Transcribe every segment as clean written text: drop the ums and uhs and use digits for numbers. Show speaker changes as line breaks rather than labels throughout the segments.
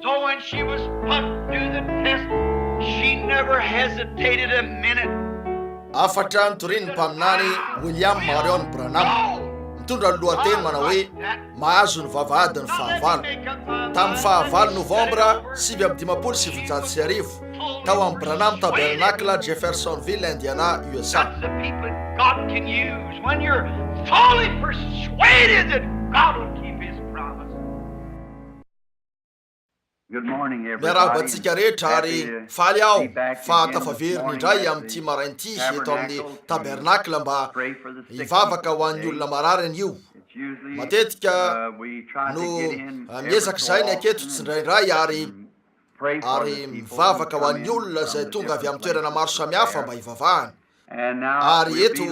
So when she was put to the test, she never hesitated a minute.
Hafatra notorian'ny mpaminany William Marion Branham, mitondra ny lohateny manao hoe Mahazo ny vavahadin'ny fahavalo, tamin'ny fahavalo novambra 1959, tao amin'ny Branham Tabernacle, Jeffersonville, Indiana, USA.
That's the people God can use when you're fully persuaded that God will keep His promise.
Miarahaba antsika rehetra ary faly aho fa tafaverina indray amin'ity maraina ity eto amin'ny Tabernacle mba hivavaka ho an'ny olona marary anio. Matetika no miezaka izahay ny haketo tsindraindray ary ary mivavaka ho an'ny olona izay tonga avy amin'ny toerana maro samihafa mba hivavahana. Ary eto,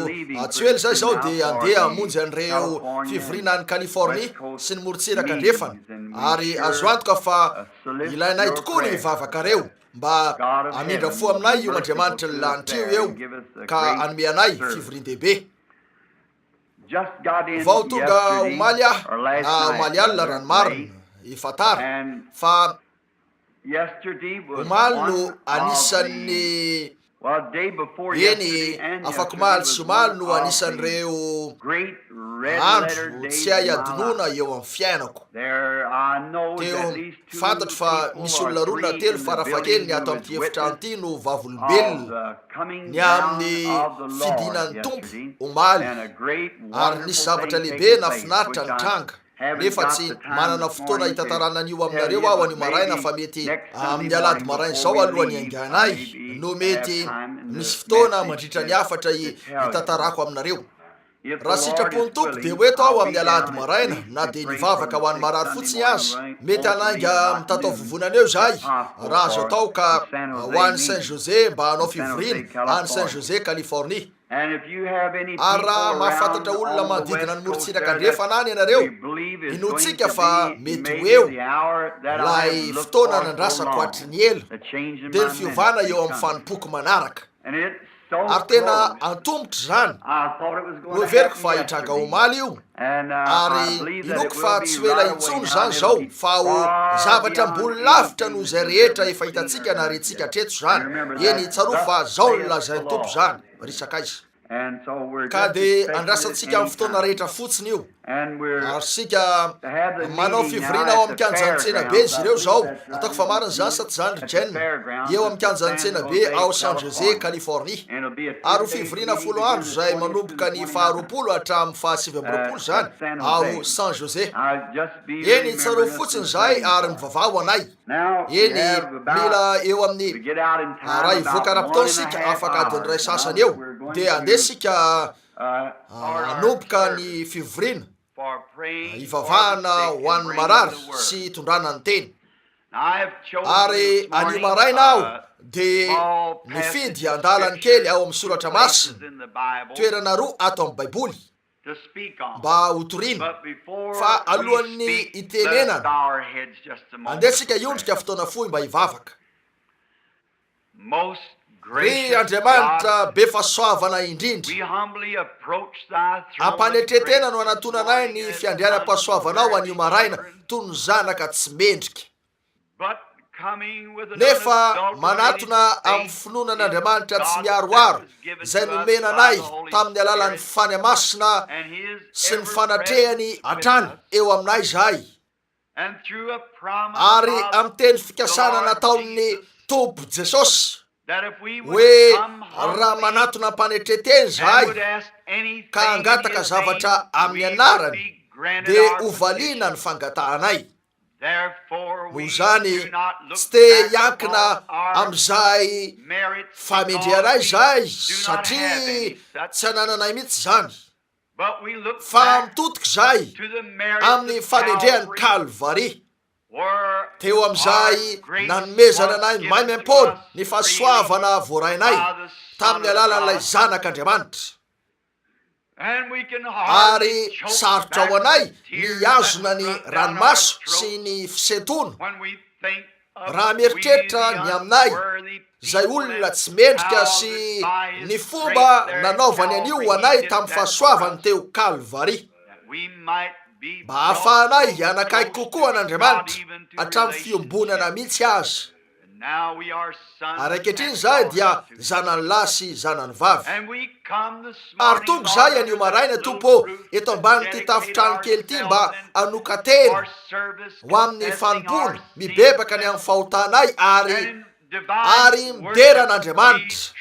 tsy ho ela izay izao dia handeha hamonjy an'ireo fivoriana any Californie sy ny morontsiraka andrefana, ary azo antoka fa ilainay tokoa ny vavakareo mba hamindra fo aminay io Andriamanitry ny lanitra io eo ka hanome anay fivorian-dehibe. Vao tonga omaly aho, na omaly alina raha ny marina, efa tara, fa Omaly no anisan'ny, eny, afakomaly sy omaly no anisan'ireo andro tsy hay adinoina eo amin'ny fiainako. Teo, fantatro fa misy olona roa na telo farafahakeliny ato amin'ity efitrano ity no vavolombelona ny amin'ny fidinan'ny Tompo omaly, ary nisy zavatra lehibe nahafinaritra nitranga. Nefa tsy manana fotoana hitantarana an'io aminareo aho anio maraina fa mety amin'ny alahady maraina izao alohan'ny hiainganay no mety misy fotoana mandritra ny hafatra hitantarako aminareo. Raha sitrapon'ny Tompo dia ho eto aho amin'ny alahady maraina na dia nivavaka ho an'ny marary fotsiny aza. Mety hanainga mitatao vovonana eo izahay raha azo atao ka ho any Saint Jose mba hanao fivoriana any Saint Jose, Californie. Ary raha mahafantatra olona manodidina ny morontsiraka andrefana any ianareo, inoantsika fa mety ho eo ilay fotoana nandrasako hatry ny ela, dia ny fiovana eo amin'ny fanompoako manaraka. Ary tena antomotra izany. Noheveriko fa hitranga omaly io, ary inoako fa tsy ho ela intsony izany izao, fa ho zavatra ambony lavitra noho izay rehetra efa hitantsika na rentsika hatreto izany. Eny, tsarovy fa izao no lazain'ny Tompo izany, ry sakaiza. Ka dia andrasantsika amin'ny fotoana rehetra fotsiny io. Ary isika manao fivoriana ao amin'ny kianjan'ny tsenabe izy ireo izao. Ataoko fa marina izany sa tsy izany ry Gene? Eo amin'ny kianjan'ny tsenabe ao San Jose, Californie. Ary ho fivoriana folo andro izay manomboka ny faharoapolo hatramin'ny fahasivy amby roapolo izany ao San Jose. Eny, tsarovy fotsiny izahay ary mivavaha ho anay. Eny, mila eo amin'ny, raha hivoaka ara-potoana isika, afaka adiny iray sasany eo, dia handeha isika Hanomboka ny fivoriana hivavahana ho an'ny marary sy hitondrana ny teny. Ary anio maraina aho dia nifidy andalany kely ao amin'ny Soratra Masina, toerana roa ato amin'ny Baiboly, mba hotorina. Fa alohan'ny hitenenana, andeha isika hiondrika fotoana fohy mba hivavaka. Ry Andriamanitra be fahasoavana indrindra, am-panetren-tena no anatonanay ny fiandrianam-pahasoavanao anio maraina toy ny zanaka tsy mendrika. Nefa manatona amin'ny finoana an'Andriamanitra tsy miharoharo izay nomena anay tamin'ny alalan'ny Fanahy Masina sy ny fanatrehany hatrany eo aminay izahay, Ary amin'ny teny fikasana nataon'ny Tompo Jesosy hoe raha manatona am-panetren-tena izahay ka hangataka zavatra amin'ny anarany dia hovaliana ny fangatahanay. Noho izany, tsy te hiankina amin'izay fahamendrehanay izahay satria tsy anananay mihitsy izany. Fa mitodika izahay amin'ny fanendrehan'i Kalvary, teo amin'izay nanomezana anay maimaim-poana ny fahasoavana voarainay tamin'ny alalan'ilay Zanak'Andriamanitra. Ary sarotra ho anay ny hihazona ny ranomaso sy ny fisentoana Raha mieritreritra ny aminay, izay olona tsy mendrika sy ny fomba nanaovany an'io ho anay tamin'ny fahasoavany teo Kalvary, mba hahafahanay hianakaiky kokoa an'Andriamanitra. hatramin'ny fiombonana mihitsy aza. Ary ankehitriny izahay dia zanany lahy sy zanany vavy. Ary tonga izahay anio maraina, Tompo ô, eto ambanin'ity tafontrano kely ity mba hanokan-tena ho amin'ny fanompoana, mibebaka ny amin'ny fahotanay ary, ary midera an'Andriamanitra.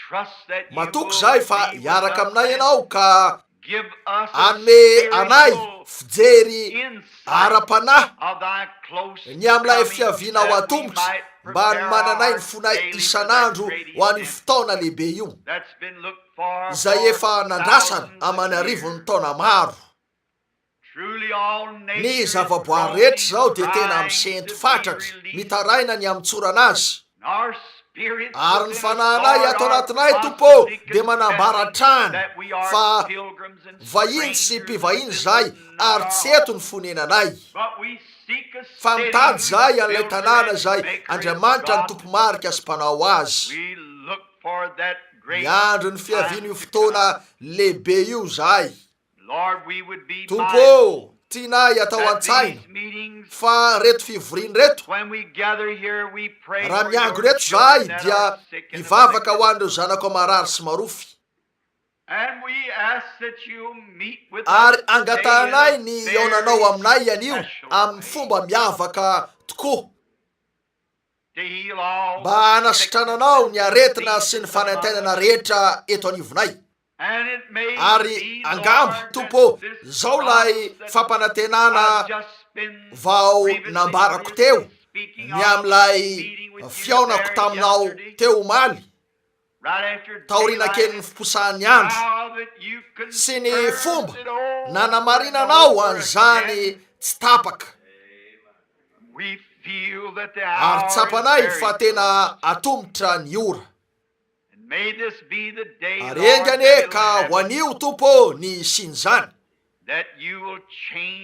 Matoky izahay fa hiaraka aminay Ianao ka Hanome anay fijery ara-panahy ny amin'ilay fiavianao atomotra mba hanomananay ny fonay isan'andro ho an'io fotoana lehibe io, izay efa nandrasana aman'arivony taona maro. Ny zavaboary rehetra izao dia tena misento fatratra, mitaraina ny hamotsorana azy. Ary ny fanahinay ato anatinay, Tompo ô, dia manambara hatrany fa vahiny sy mpivahiny izahay ary tsy eto ny fonenanay. Fa mitady izahay an'ilay tanàna izay Andriamanitra no tompo-marika sy mpanao azy. Miandry ny fiavian'io fotoana lehibe io izahay. Tompo ô, tianay atao an-tsaina fa reto fivoriana ireto, raha miangona eto izahay dia hivavaka ho an'ireo zanakao marary sy marofy. Ary angatahanay ny hihaonanao aminay anio amin'ny fomba miavaka tokoa, mba hanasitrananao ny aretina sy ny fanaintainana rehetra eto anivonay. Ary angamba, Tompo ô, izao ilay fampanantenana vao nambarako teo, ny amin'ilay fihaonako taminao teo omaly, taoriana kelin'ny fiposahan'ny andro, sy ny fomba nanamarinanao an'izany tsy tapaka. Ary tsapanay fa tena atomotra ny ora. Ary enga anie ka ho anio, Tompo ô, ny hisian'izany.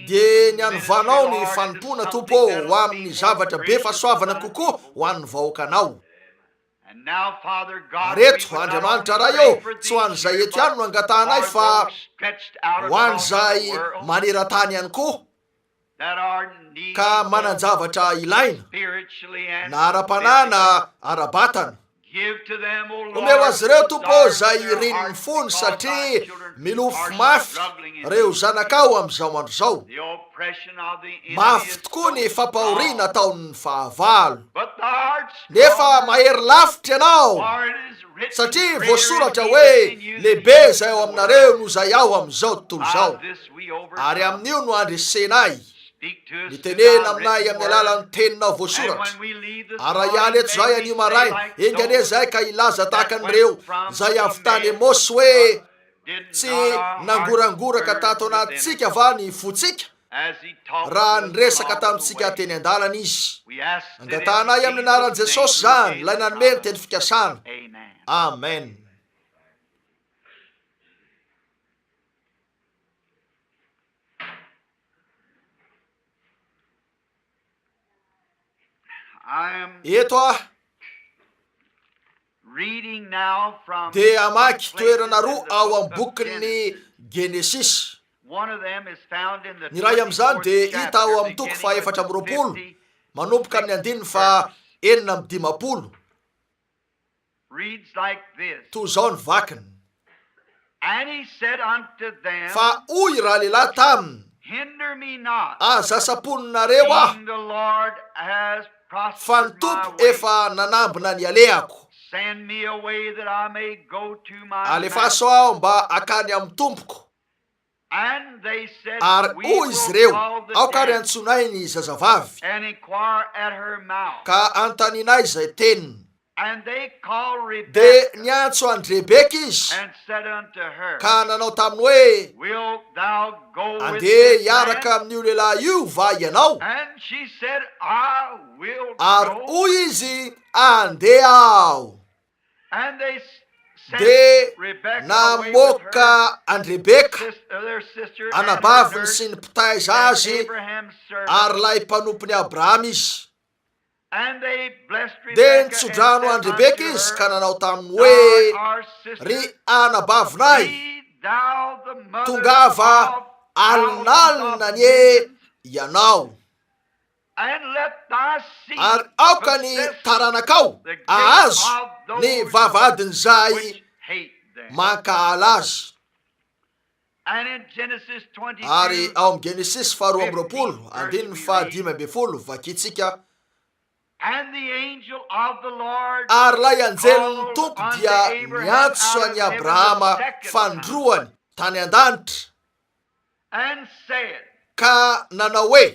Dia ny hanovanao ny fanompoana, Tompo ô, ho amin'ny zavatra be fahasoavana kokoa ho an'ny vahoakanao. Ary eto, Andriamanitra Ray ô, tsy ho an'izay eto ihany no angatahanay fa ho an'izay maneran-tany ihany koa. ka manan-javatra ilaina, na ara-panahy na ara-batana. Omeo azy ireo, Tompo ô, izay irin'ny fony, satria milofo mafy ireo zanakao amin'izao andro izao. Mafy tokoa ny fampahoriana ataon'ny fahavalo. Nefa mahery lavitra Ianao, satria voasoratra hoe, Lehibe izay ao aminareo noho izay ao amin'izao tontolo izao. Ary amin'io no handresena ahy. Mitenena aminay amin'ny alalan'ny teninao voasoratra. Ary raha hiala eto izahay anio maraina, enga anie izahay ka hilaza tahaka an'ireo izay avy tany Emosy hoe, Tsy nangorangoraka tato anatintsika va ny fontsika, raha niresaka tamintsika teny an-dalana Izy? Angatahanay amin'ny anaran'i Jesosy izany, ilay nanome ny teny fikasana. Amen. Eto aho dia hamaky toerana roa ao amin'ny bokin'ny Genesisy. Ny iray amin'izany dia hita ao amin'ny toko faha 24, manomboka amin'ny andininy faha 56. Toy izao ny vakiny, Fa hoy ralehilahy taminy, Aza saponinareo aho, fa ny Tompo efa nanambina ny alehako. Alefaso aho mba hakany amin'ny tompoko. Ary hoy izy ireo, Aoka ary hantsoinay ny zazavavy, ka hanontanianay izay teniny. Dia niantso an-dRebeka izy, ka nanao taminy hoe, Andeha hiaraka amin'io lehilahy io va ianao? Ary hoy izy, Andeha aho. Dia namoaka an-dRebeka, anabaviny sy ny mpitaiza azy ary ilay mpanompon'i Abrahama izy. Dia nitsodrano an-dRebeka izy ka nanao taminy hoe, Ry anabavinay, tongava alinalina anie ianao. Ary aoka ny taranakao hahazo ny vavahadin'izay mankahala azy. Ary ao amin'ny Genesisy faharoa amby 20, andininy faha-15, vakintsika, Ary ilay anjelin'ny Tompo dia niantso an'i Abrahama fanindroany tany an-danitra, ka nanao hoe,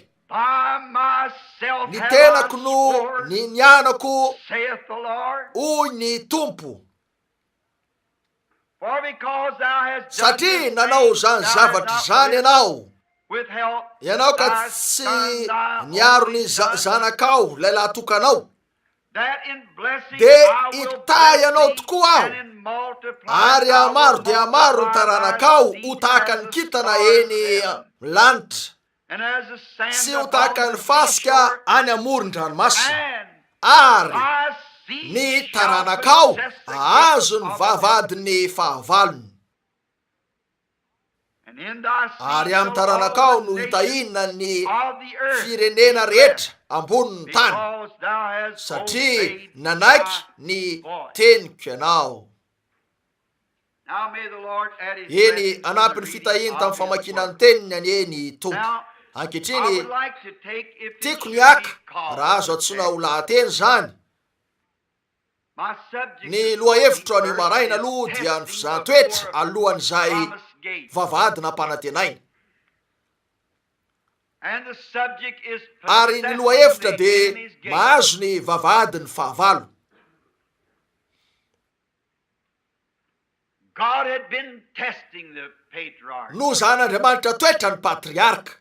Ny tenako no ninianako, hoy ny Tompo, satria nanao izany zavatra izany ianao, ianao ka tsy niaro ny zanakao, ilay lahatokanao, dia hitahy anao tokoa aho, ary hahamaro dia hamaro ny taranakao ho tahaka ny kintana eny lanitra, sy ho tahaka ny fasika any amoron-dranomasina, ary ny taranakao hahazo ny vavahadin'ny fahavalony. Ary amin'ny taranakao no hitahiana ny firenena rehetra ambonin'ny tany, satria nanaiky ny teniko ianao. Eny, hanampy ny fitahiany tamin'ny famakiana ny teniny anie ny Tompo. Ankehitriny, tiako ny haka, raha azo antsoina ho lahateny izany, Ny lohahevitro anio maraina aloha dia ny fizahan-toetra alohan'izay vavahady nampanantenaina. Ary ny lohahevitra dia mahazo ny vavahadin'ny fahavalo. Nozahan'Andriamanitra toetra ny patriarka,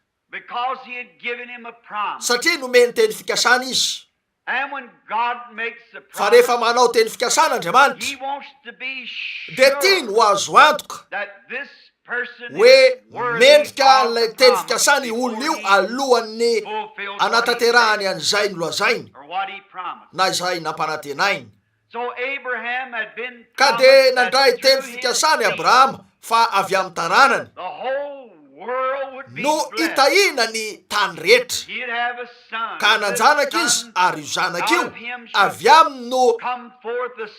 satria nomeny teny fikasana izy. Fa rehefa manao teny fikasana Andriamanitra, dia tiany ho azo antoka hoe mendrika an'ilay teny fikasana io olona io alohan'ny hanatanterahany an'izay nolazainy na izay nampanantenainy. Ka dia nandray teny fikasana i Abrahama fa avy amin'ny taranany no hitahiana ny tany rehetra. Ka hanan-janaka izy, ary io zanaka io, avy aminy no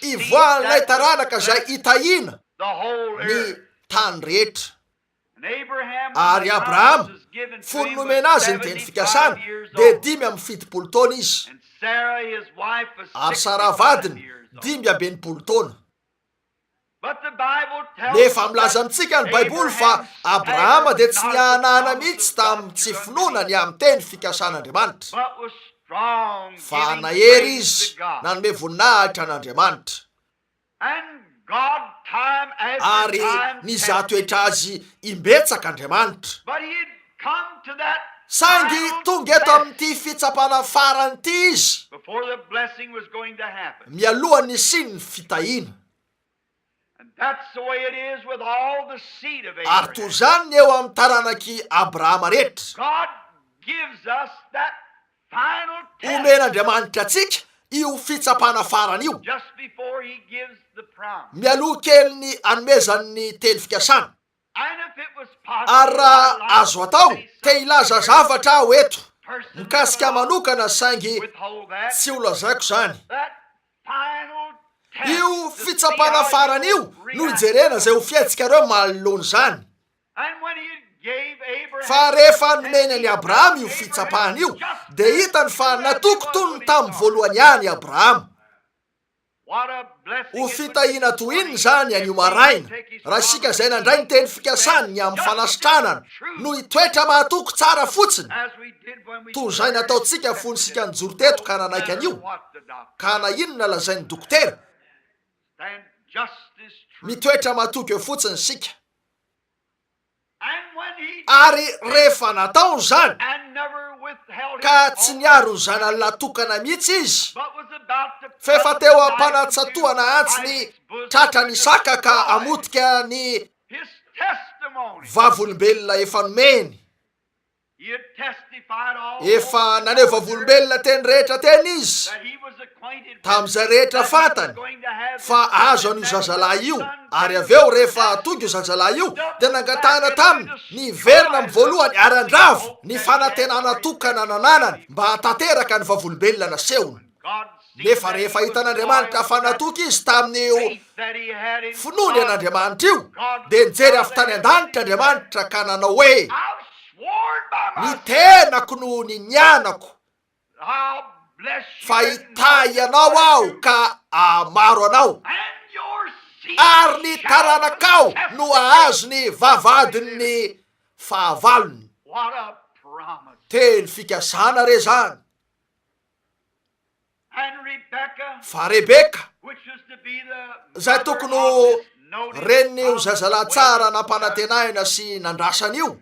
hivoahan'ilay taranaka izay hitahiana ny tany rehetra. Ary Abrahama, fony nomena azy ny teny fikasana, dia 75 taona izy, ary Saraha vadiny 65 taona. Nefa milaza amintsika ny Baiboly fa Abrahama dia tsy niahanahana mihitsy tamin'ny tsy finoana ny amin'ny teny fikasan'Andriamanitra, fa nahery izy nanome voninahitra an'Andriamanitra. Ary nizaha toetra azy imbetsaka Andriamanitra. Saingy tonga eto amin'ity fitsapana farany ity izy, mialohan'ny hisian'ny fitahiana. Ary toy izany ny eo amin'ny taranak'i Abrahama rehetra. Omen'Andriamanitra antsika io fitsapana farany io, mialoha kelin'ny hanomezany ny teny fikasana. Ary raha azo atao, te hilaza zavatra aho eto, mikasika manokana, saingy tsy holazaiko izany. Io fitsapana farany io no hijerena izay ho fihetsikareo manoloana izany. Fa rehefa nomeny an'i Abrahama io fitsapana io, dia hitany fa natoky toy ny tamin'ny voalohany ihany i Abrahama. Ho fitahiana toy inona izany anio maraina, raha isika izay nandray ny teny fikasany ny amin'ny fanasitranana no hitoetra mahatoky tsara fotsiny toy izay nataontsika fony isika nijoro teto ka nanaiky an'io, ka na inona lazain'ny dokotera, mitoetra mahatoky eo fotsiny isika. Ary rehefa nataony izany, ka tsy niaro ny zanany lahy tokana mihitsy izy, fa efa teo am-panatsatohana antsy ny tratran'i Isaka ka hamotika ny vavolombelona efa nomeny. Efa naneho vavolombelona teny rehetra teny izy, tamin'izay rehetra fantany fa azo an'io zazalahy io, ary avy eo rehefa tonga io zazalahy io dia nangatahana taminy ny hiverina amin'ny voalohany ary handrava ny fanantenana tokana nananany mba hahatanteraka ny vavolombelona nasehony. Nefa rehefa hitan'Andriamanitra fa natoky izy tamin'io finoany an'Andriamanitra io, dia nijery avy tany an-danitra Andriamanitra ka nanao hoe, Ny tenako no ninianako, fa hitahy anao Aho ka hahamaro anao, ary ny taranakao no hahazo ny vavahadin'ny fahavalony. Teny fikasana re izany! Fa Rebeka, izay tokony ho renin'io zazalahy tsara nampanantenaina sy nandrasana io,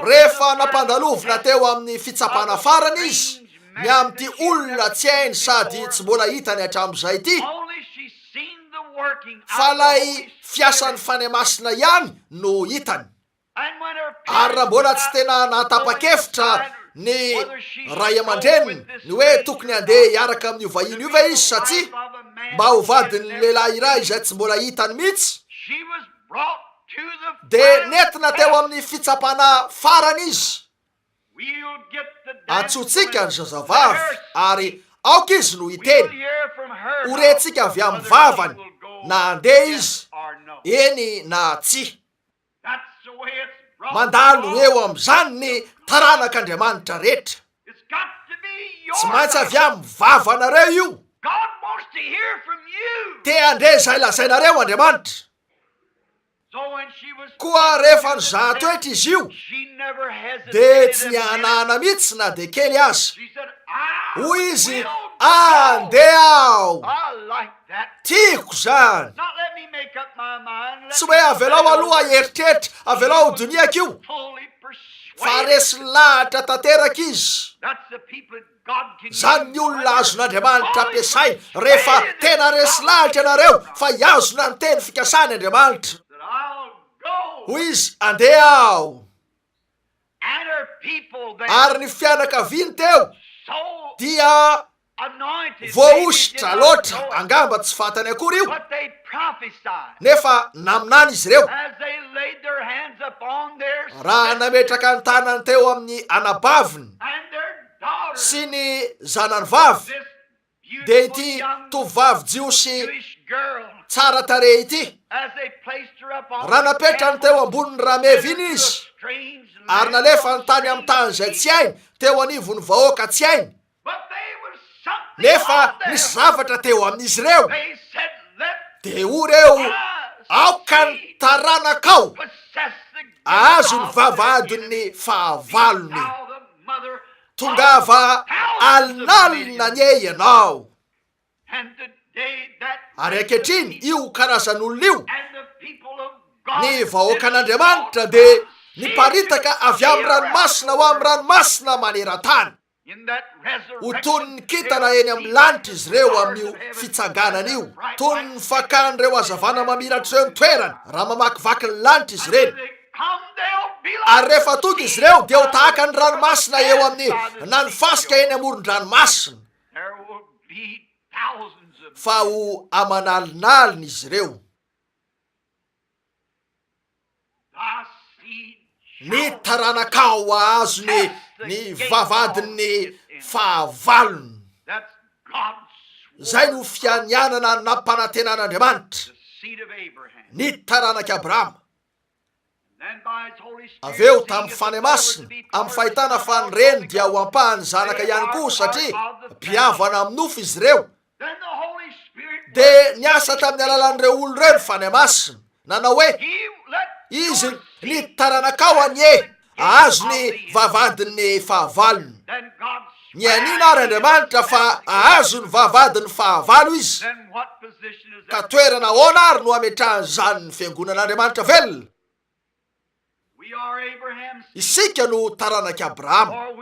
rehefa nampandalovina teo amin'ny fitsapana farany izy ny amin'ity olona tsy hainy sady tsy mbola hitany hatramin'izay ity, fa ilay fiasan'ny Fanahy Masina ihany no hitany. Ary raha mbola tsy tena nahatapa-kevitra ny ray aman-dreniny ny hoe tokony handeha hiaraka amin'io vahiny io ve izy sa tsia, mba ho vadin'ny lehilahy iray izay tsy mbola hitany mihitsy, dia nentina teo amin'ny fitsapana farany izy. Antsointsika ny zazavavy ary aoka izy no hiteny. Ho rentsika avy amin'ny vavany na handeha izy, eny na tsia. Mandalo eo amin'izany ny taranak'Andriamanitra rehetra. Tsy maintsy avy amin'ny vavanareo io. Te handre izay lazainareo Andriamanitra. Koa rehefa nizaha toetra izy io, dia tsy niahanahana mihitsy na dia kely aza. Hoy izy, Andeha aho! Tiako izany! Tsy hoe avelao aloha hieritreritra, avelao hodinihako io, fa resy lahatra tanteraka izy. Izany ny olona azon'Andriamanitra ampiasaina rehefa tena resy lahatra ianareo fa hihazona ny teny fikasany Andriamanitra. Hoy izy, Andeha aho. Ary ny fianakaviany teo dia voahosotra loatra, angamba tsy fantany akory io, nefa naminany izy ireo. Raha nametraka ny tanany teo amin'ny anabaviny sy ny zanany vavy, dia ity tovovavy jiosy tsara tarehy ity, raha napetrany teo ambonin'ny rameva iny izy, ary nalefany tany amin'ny tany izay tsy hainy, teo anivon'ny vahoaka tsy hainy, Nefa nisy zavatra teo amin'izy ireo. Dia hoy ireo, Aoka ny taranakao hahazo ny vavahadin'ny fahavalony. Tongava alinalina anie ianao. Ary ankehitriny io karazan'olona io, ny vahoakan'Andriamanitra dia niparitaka avy amin'ny ranomasina ho amin'ny ranomasina maneran-tany. Ho toy ny kintana eny amin'ny lanitra izy ireo amin'io fitsanganana io, toy ny fakan'ireo hazavana mamiratra ireo ny toerany, raha mamakivaky ny lanitra izy ireny. Ary rehefa tonga izy ireo, dia ho tahaka ny ranomasina eo amin'ny, na ny fasika eny amoron-dranomasina. Fa ho aman'alinalina izy ireo. Ny taranakao hahazo ny ny vavahadin'ny fahavalony. Izay no fianianana nampanantenan'Andriamanitra ny taranak'i Abrahama. Avy eo, tamin'ny Fanahy Masina, amin'ny fahitana fa ny reny dia ho ampahan'ny zanaka ihany koa satria mpihavana amin'ny nofo izy ireo, dia niasa tamin'ny alalan'ireo olona ireo ny Fanahy Masina, nanao hoe, Izy, ny taranakao anie, hahazo ny vavahadin'ny fahavalony. Nianiana àry Andriamanitra fa hahazo ny vavahadin'ny fahavalo izy. Ka toerana ahoana àry no hametrahan'izany ny fiangonan'Andriamanitra velona? Isika no taranak'i Abrahama.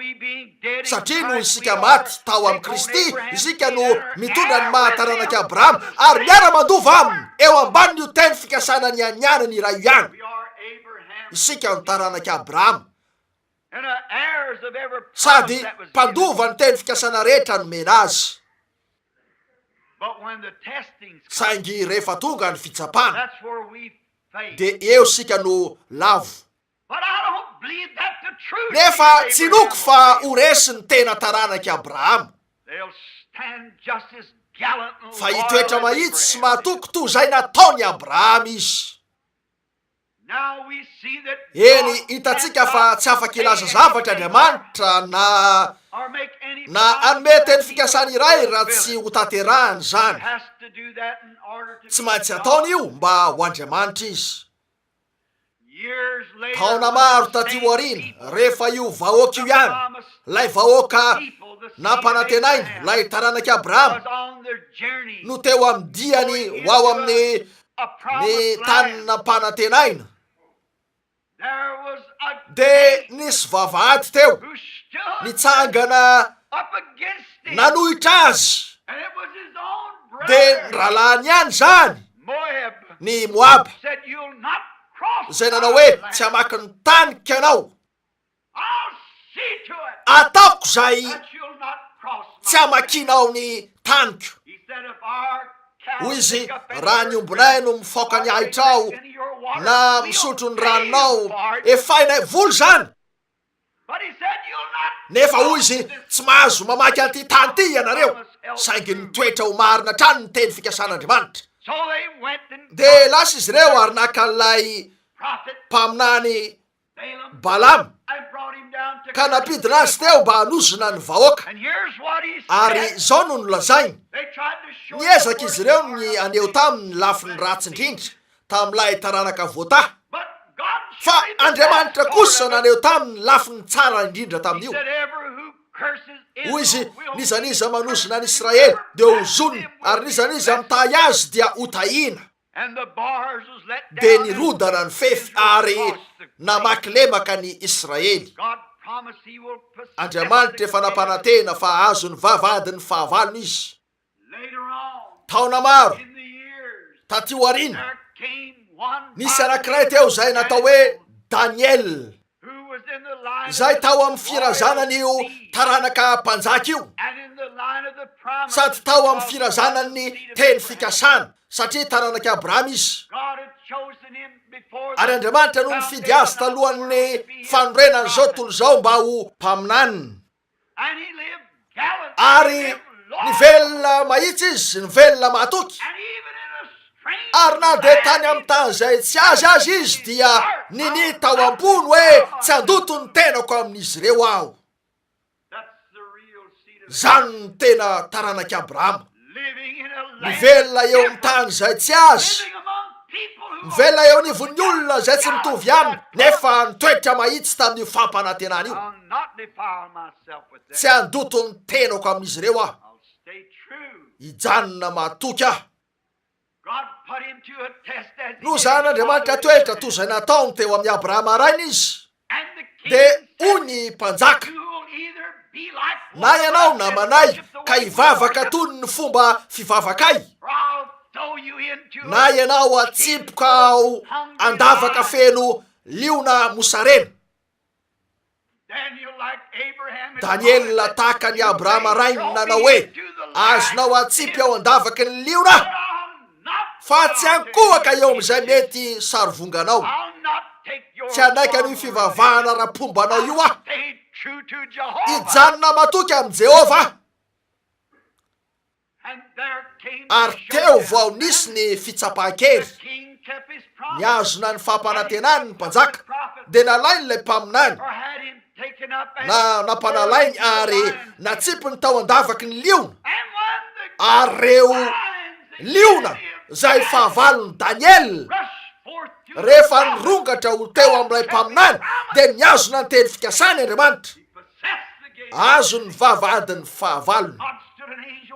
Satria noho isika maty tao amin'i Kristy, isika no mitondra ny maha taranak'i Abrahama ary miara-mandova aminy eo ambanin'io teny fikasana nianianany iray io ihany. Isika no taranak'i Abrahama, sady mpandova ny teny fikasana rehetra nomena azy. Saingy rehefa tonga ny fitsapana, dia eo isika no lavo. Nefa tsy inoako fa ho resy ny tena taranak'i Abrahama, fa hitoetra mahitsy sy mahatoky toy izay nataon'i Abrahama izy. Eny, hitantsika fa tsy afaka hilaza zavatra Andriamanitra na, na hanome teny fikasana iray raha tsy hotanterahany izany. Tsy maintsy ataony io mba ho Andriamanitra Izy. Taona maro tatỳ aoriana, rehefa io vahoaka io ihany, ilay vahoaka nampanantenaina, ilay taranak'i Abrahama, no teo amin'ny diany ho ao amin'ny ny tany nampanantenaina, dia nisy vavahady teo nitsangana nanohitra azy, dia ny rahalahiny ihany izany, ny Moaba, izay nanao hoe, Tsy hamaky ny taniko ianao. Ataoko izay tsy hamakianao ny taniko. Hoy izy, Raha ny ombinay no mifaoka ny ahitrao na misotro ny ranonao, efainay vola izany. Nefa hoy izy, Tsy mahazo mamaky an'ity tany ity ianareo. Saingy nitoetra ho marina hatrany ny teny fikasan'Andriamanitra. Dia lasa izy ireo ary naka an'ilay mpaminany Balama, ka nampidina azy teo mba hanozona ny vahoaka. Ary izao no nolazainy, Niezaka izy ireo ny haneho taminy ny lafiny ratsy indrindra tamin'ilay taranaka voatahy, fa Andriamanitra kosa naneho taminy ny lafiny tsara indrindra tamin'io. Hoy izy, N'iza n'iza manozona an'Israely dia hozonina, ary n'iza n'iza mitahy azy dia hotahina. Dia nirodana ny fefy ary namaky lemaka ny Israely. Andriamanitra efa nampanantena fa hahazo ny vavahadin'ny fahavalony izy. Taona maro taty aoriana, nisy anankiray teo izay natao hoe Daniela. izay tao amin'ny firazanan'io taranaka mpanjaka io, sady tao amin'ny firazanan'ny teny fikasana, satria taranak'i Abrahama izy. Ary Andriamanitra no nifidy azy talohan'ny fanorenan'izao tontolo izao mba ho mpaminaniny. Ary nivelona mahitsy izy, nivelona mahatoky. Ary na dia tany amin'ny tany izay tsy azy aza izy dia ninia tao am-pony hoe tsy handoto ny tenako amin'izy ireo aho. Izany no tena taranak'i Abrahama. Mivelona eo amin'ny tany izay tsy azy. Mivelona eo anivon'ny olona izay tsy mitovy aminy, nefa nitoetra mahitsy tamin'io fampanantenana io. Tsy handoto ny tenako amin'izy ireo aho. Hijanona matoky aho. Nozahan'Andriamanitra toetra toy izay nataony teo amin'i Abrahama rainy izy. Dia hoy ny mpanjaka, Na ianao namanay ka hivavaka toy ny fomba fivavakay, na ianao hatsipoka ao an-davaka feno liona mosarena. Daniela tahaka an'i Abrahama rainy nanao hoe, Azonao atsipy ao an-davaky ny liona aho, fa tsy ankohaka eo amin'izay mety sarivonganao. Tsy hanaiky an'io fivavahana ara-pombanao io aho. Hijanona matoky amin'i Jehovah aho. Ary teo vao nisy ny fitsapan-kery. Nihazona ny fampanantenany ny mpanjaka, dia nalainy ilay mpaminany, na nampanalainy ary natsipiny tao an-davaky ny liona, ary ireo liona izay fahavalon'i Daniela, rehefa nirongatra ho teo amin'ilay mpaminany, dia nihazona ny teny fikasany Andriamanitra. Azony ny vavahadin'ny fahavalony.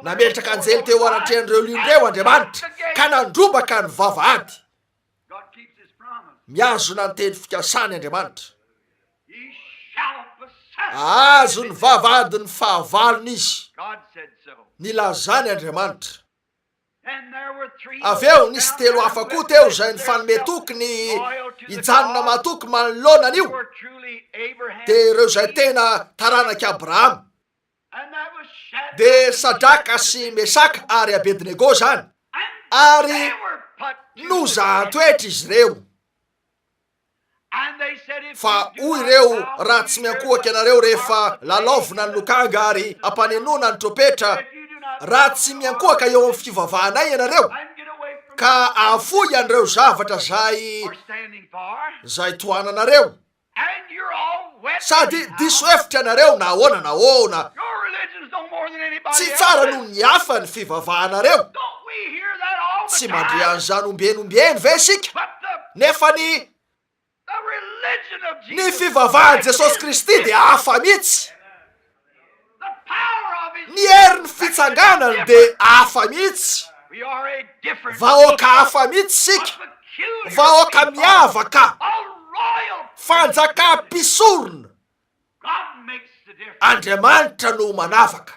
Nametraka anjely teo anatrehan'ireo liona ireo Andriamanitra, ka nandrombaka ny vavahady. Mihazona ny teny fikasany Andriamanitra. Ahazo ny vavahadin'ny fahavalony izy. Nilazany Andriamanitra. Avy eo, nisy telo hafa koa teo izay nifanome toky ny hijanona matoky manoloana an'io, dia ireo izay tena taranak'i Abrahama. Dia Sadraka sy Mesaka ary Abednego izany, ary nozahan-toetra izy ireo. Fa hoy ireo, Raha tsy miankohoka ianareo rehefa lalaovina ny lokanga ary ampanenoana ny trompetra, raha tsy miankohoka eo amin'ny fivavahanay ianareo, ka ahafoy an'ireo zavatra izay, izay tohananareo, sady diso hevitra ianareo na ahoana na ahoana, tsy tsara noho ny hafa ny fivavahanareo. Tsy mandre an'izany ombieny ombieny ve isika? Nefa ny ny fivavahan'i Jesosy Kristy dia hafa mihitsy. Ny herin'ny fitsanganany dia hafa mihitsy. Vahoaka hafa mihitsy isika. Vahoaka miavaka. Fanjakam-pisorona. Andriamanitra no manavaka.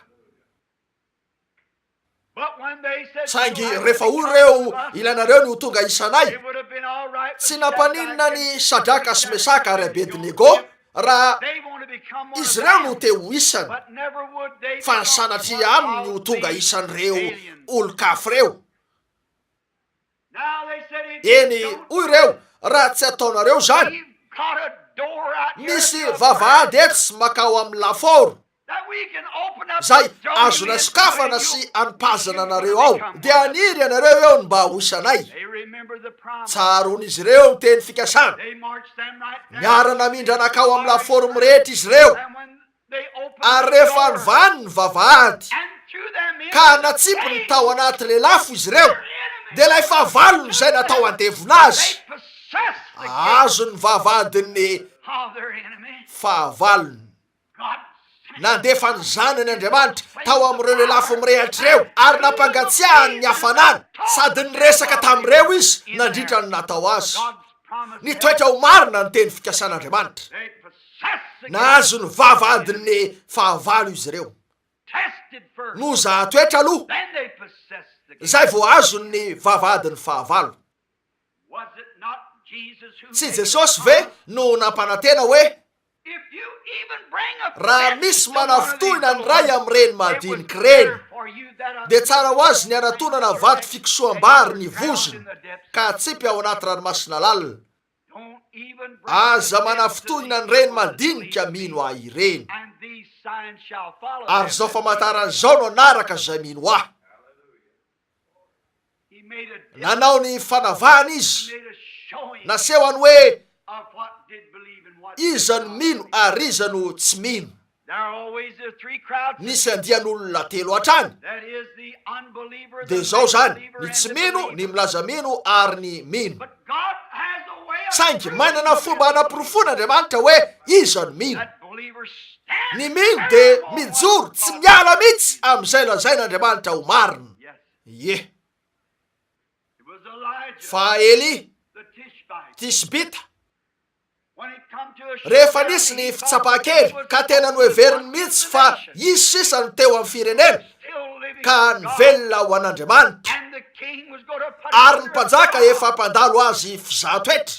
Saingy rehefa hoy ireo, Ilainareo ny ho tonga isanay, tsy nampaninona an'i Sadraka sy Mesaka ary Abednego raha izy ireo no te ho isany, fa sanatria aminy ny ho tonga isan'ireo olon-kafa ireo. Eny, hoy ireo, raha tsy ataonareo izany, misy vavahady eto sy makao amin'ny lafaoro, izay azonay sokafana sy anipazana anareo ao, dia haniry ianareo eo ny mba ho isanay. Tsaroan'izy ireo ny teny fikasana. Niara-namindra nankao amin'ny lafaoro mirehitra izy ireo. Ary rehefa novahany ny vavahady, ka natsipiny tao anaty lelafo izy ireo, dia ilay fahavalony izay natao handevona azy, azony ny vavahadin'ny fahavalony. Nandefa ny Zanany Andriamanitra tao amin'ireo lelafo mirehatra ireo, ary nampangatsiahany ny hafanana, sady niresaka tamin'ireo Izy nandritra ny natao azy. Nitoetra ho marina ny teny fikasan'Andriamanitra. Nahazo ny vavahadin'ny fahavalo izy ireo. Nozahan-toetra aloha, izay vao azony ny vavahadin'ny fahavalo. Tsy Jesosy ve no nampanantena hoe, Raha misy manafintohina ny iray amin'ireny madinika ireny, dia tsara ho azy ny hanatonana vato fikosoham-bary ny vozony ka atsipy ao anaty ranomasina lalina. Aza manafintohina an'ireny madinika mino ahy ireny. Ary izao famantarana izao no hanaraka izay mino ahy. Nanao ny fanavahana izy, nasehony hoe iza no mino ary iza no tsy mino. Nisy andian'olona telo hatrany. Dia izao izany, ny tsy mino, ny milaza mino ary ny mino. Saingy manana fomba hanaporofoana Andriamanitra hoe iza no mino. Ny mino dia mijoro tsy miala mihitsy amin'izay lazain'Andriamanitra ho marina. Ie. Fa Elia, Tisbita, Rehefa nisy ny fitsapan-kery ka tena noheveriny mihitsy fa izy sisa no teo amin'ny firenena ka nivelona ho an'Andriamanitra, ary ny mpanjaka efa mpandalo azy fizahan-toetra,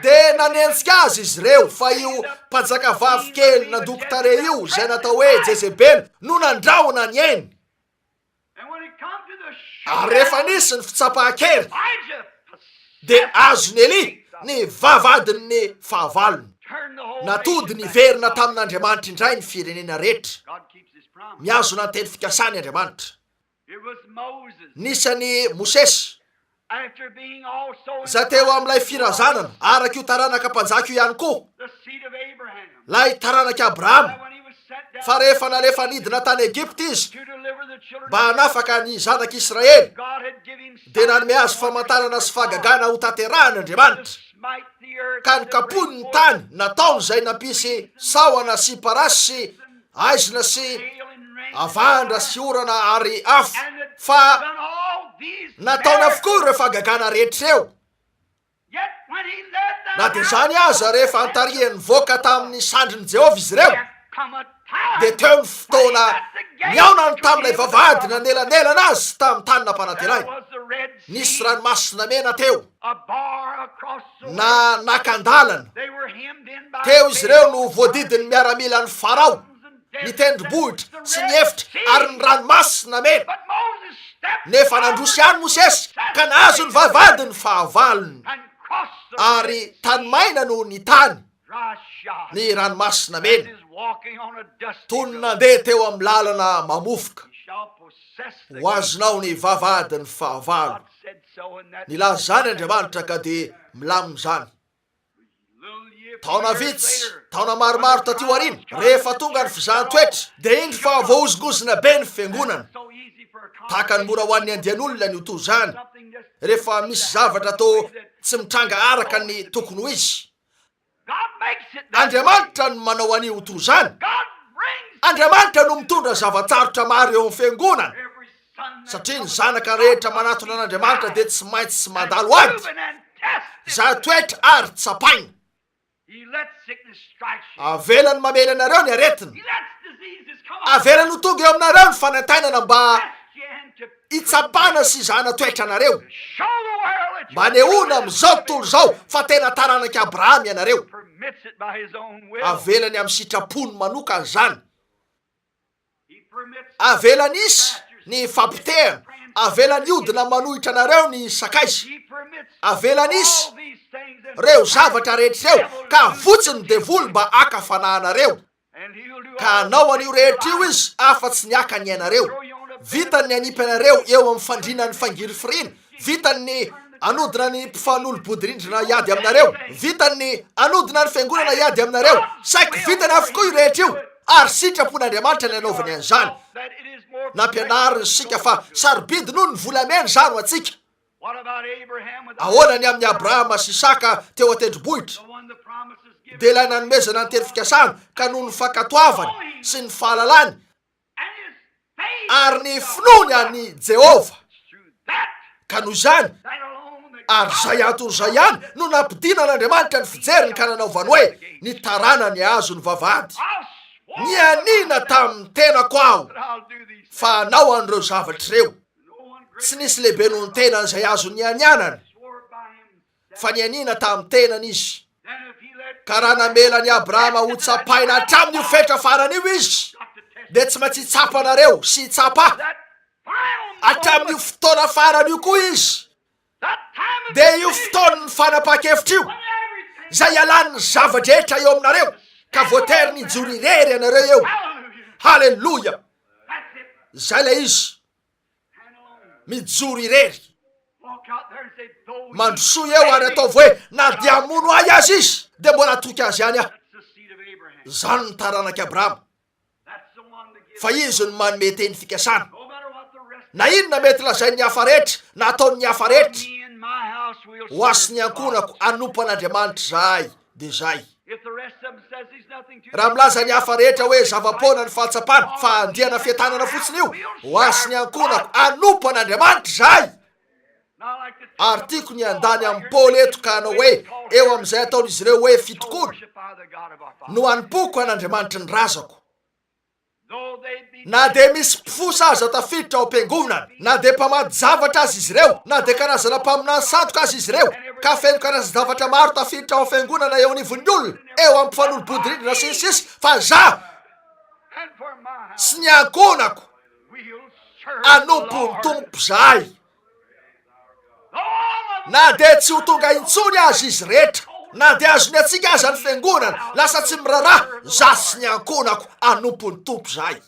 dia nanenjika azy izy ireo fa io mpanjakavavy kely nandoko tarehy io izay natao hoe Jezebela no nandrahona ny ainy. Ary rehefa nisy ny fitsapan-kery, dia azon'i Elia ny vavahadin'ny fahavalony. Natody niverina tamin'Andriamanitra indray ny firenena rehetra. Mihazona ny teny fikasany Andriamanitra. Nisy an'i Mosesy, izay teo amin'ilay firazanana, araka io taranaka mpanjaka io ihany koa, ilay taranak'i Abrahama, fa rehefa nalefa nidina tany Egypta izy mba hanafaka ny zanak'Israely, dia nanome azy famantarana sy fahagagana hotanterahiny Andriamanitra, ka nokapohiny ny tany, nataony izay nampisy sahona sy parasy sy aizina sy avandra sy orana ary afo, fa nataony avokoa ireo fahagagana rehetra ireo. Na dia izany aza, rehefa ntarihany nivoaka tamin'ny sandrin'i Jehovah izy ireo, dia teo ny fotoana. Nihaonany tamin'ilay vavahady nanelanelana azy tamin'ny tany nampanantenaina. Nisy ranomasina mena teo, na nakan-dalana. Teo izy ireo no voadidin'ny miaramilan'i Farao, ny tendrombohitra sy ny efitra ary ny ranomasina mena. Nefa nandroso ihany Mosesy ka nahazo ny vavahadin'ny fahavalony, ary tany maina no nitany ny ranomasina mena, toy ny nandeha teo amin'ny lalana mamofoka. Ho azonao ny vavahadin'ny fahavalo. Nilaza izany Andriamanitra ka dia milamina izany. Taona vitsy, taona maromaro taty aoriana, rehefa tonga ny fizahan-toetra, dia indro fa voahozongozona be ny fiangonana. Tahaka ny mora ho an'ny andian'olona ny ho toy izany, rehefa misy zavatra toa tsy mitranga araka ny tokony ho izy. Andriamanitra no manao an'io ho toy izany. Andriamanitra no mitondra zava-tsarotra maro eo amin'ny fiangonana, satria ny zanaka rehetra manatona an'Andriamanitra dia tsy maintsy mandalo ady, zaha toetra ary tsapaina. Avelany mamely anareo ny aretina. Avelany ho tonga eo aminareo ny fanaintainana mba hitsapana sy hizahana toetra anareo, mba hanehoana amin'izao tontolo izao fa tena taranak'i Abrahama ianareo. Avelany amin'ny sitrapony manokana izany. Avelany hisy ny fapotehana, avelany hiodina manohitra anareo ny sakaiza, avelany hisy reo zavatra rehetra ireo, ka avotsiny ny devoly mba haka fanahy anareo. Ka hanao an'io rehetra io izy afa-tsy ny haka ny ainareo. Vitany ny hanipy anareo eo amin'ny fandrinan'ny fangirifiriana, vitany ny hanodina ny mpifanolo-bodirindrina hiady aminareo, vitany ny hanodina ny fiangonana hiady aminareo. Saiky vitany avokoa io rehetra io, ary sitrapon'Andriamanitra ny hanaovany an'izany. Nampianariny isika fa sarobidy noho ny volamena izany ho antsika. Ahoana ny amin'i Abrahama sy Isaka teo an-tendrombohitra? Dia ilay nanomezana ny teny fikasana, ka noho ny fankatoavany sy ny fahalalany ary ny finoany an'i Jehovah, ka noho izany, ary izay antony izay ihany no nampidinan'Andriamanitra ny fijeriny ka nanaovany hoe, Ny taranany hahazo ny vavahady. Nianiana tamin'ny tenako aho fa hanao an'ireo zavatra ireo. Tsy nisy lehibe noho ny tenany izay azony nianianana, fa nianiana tamin'ny tenany izy. Ka raha namela an'i Abrahama hotsapaina hatramin'io fetra farany io izy, dia tsy maintsy hitsapa anareo sy hitsapa ahy hatramin'io fotoana farany io koa izy. Dia io fotoan'ny fanapahan-kevitra io, izay ialan'ny zava-drehetra eo aminareo, ka voatery ny hijoro irery ianareo eo. Haleloia! Izay ilay izy. Mijoro irery. Mandrosoa eo ary ataovy hoe, na dia hamono ahy aza izy, dia mbola hatoky azy ihany aho. Izany no taranak'i Abrahama. Fa izy no manome teny fikasana. Na inona mety lazain'ny hafa rehetra, na ataon'ny hafa rehetra, ho ahy sy ny ankohonako hanompo an'Andriamanitra izahay, dia izay. Raha milaza ny hafa rehetra hoe zava-poana ny fahatsapana fa andiana fientanana fotsiny io, ho ahy sy ny ankohonako hanompo an'Andriamanitra izahay. Ary tiako ny handany amin'i Paoly eto ka hanao hoe eo amin'izay ataon'izy ireo hoe fitokoana no hanompoako an'Andriamanitry ny razako. Na dia misy mpifosa aza tafiditra ao am-piangonana, na dia mpamadi-javatra aza izy ireo, na dia karazana mpaminany sandoka aza izy ireo, ka feno karazan-javatra maro tafiditra ao am-fiangonana eo anivon'ny olona, eo amin'ny mpifanolo-bodirindrina sy ny sisa, fa za sy ny ankohonako hanompo ny Tompo zahay. Na dia tsy ho tonga intsony aza izy rehetra, na dia azony antsika aza ny fiangonana, lasa tsy miraharaha, za sy ny ankohonako hanompo ny Tompo zahay.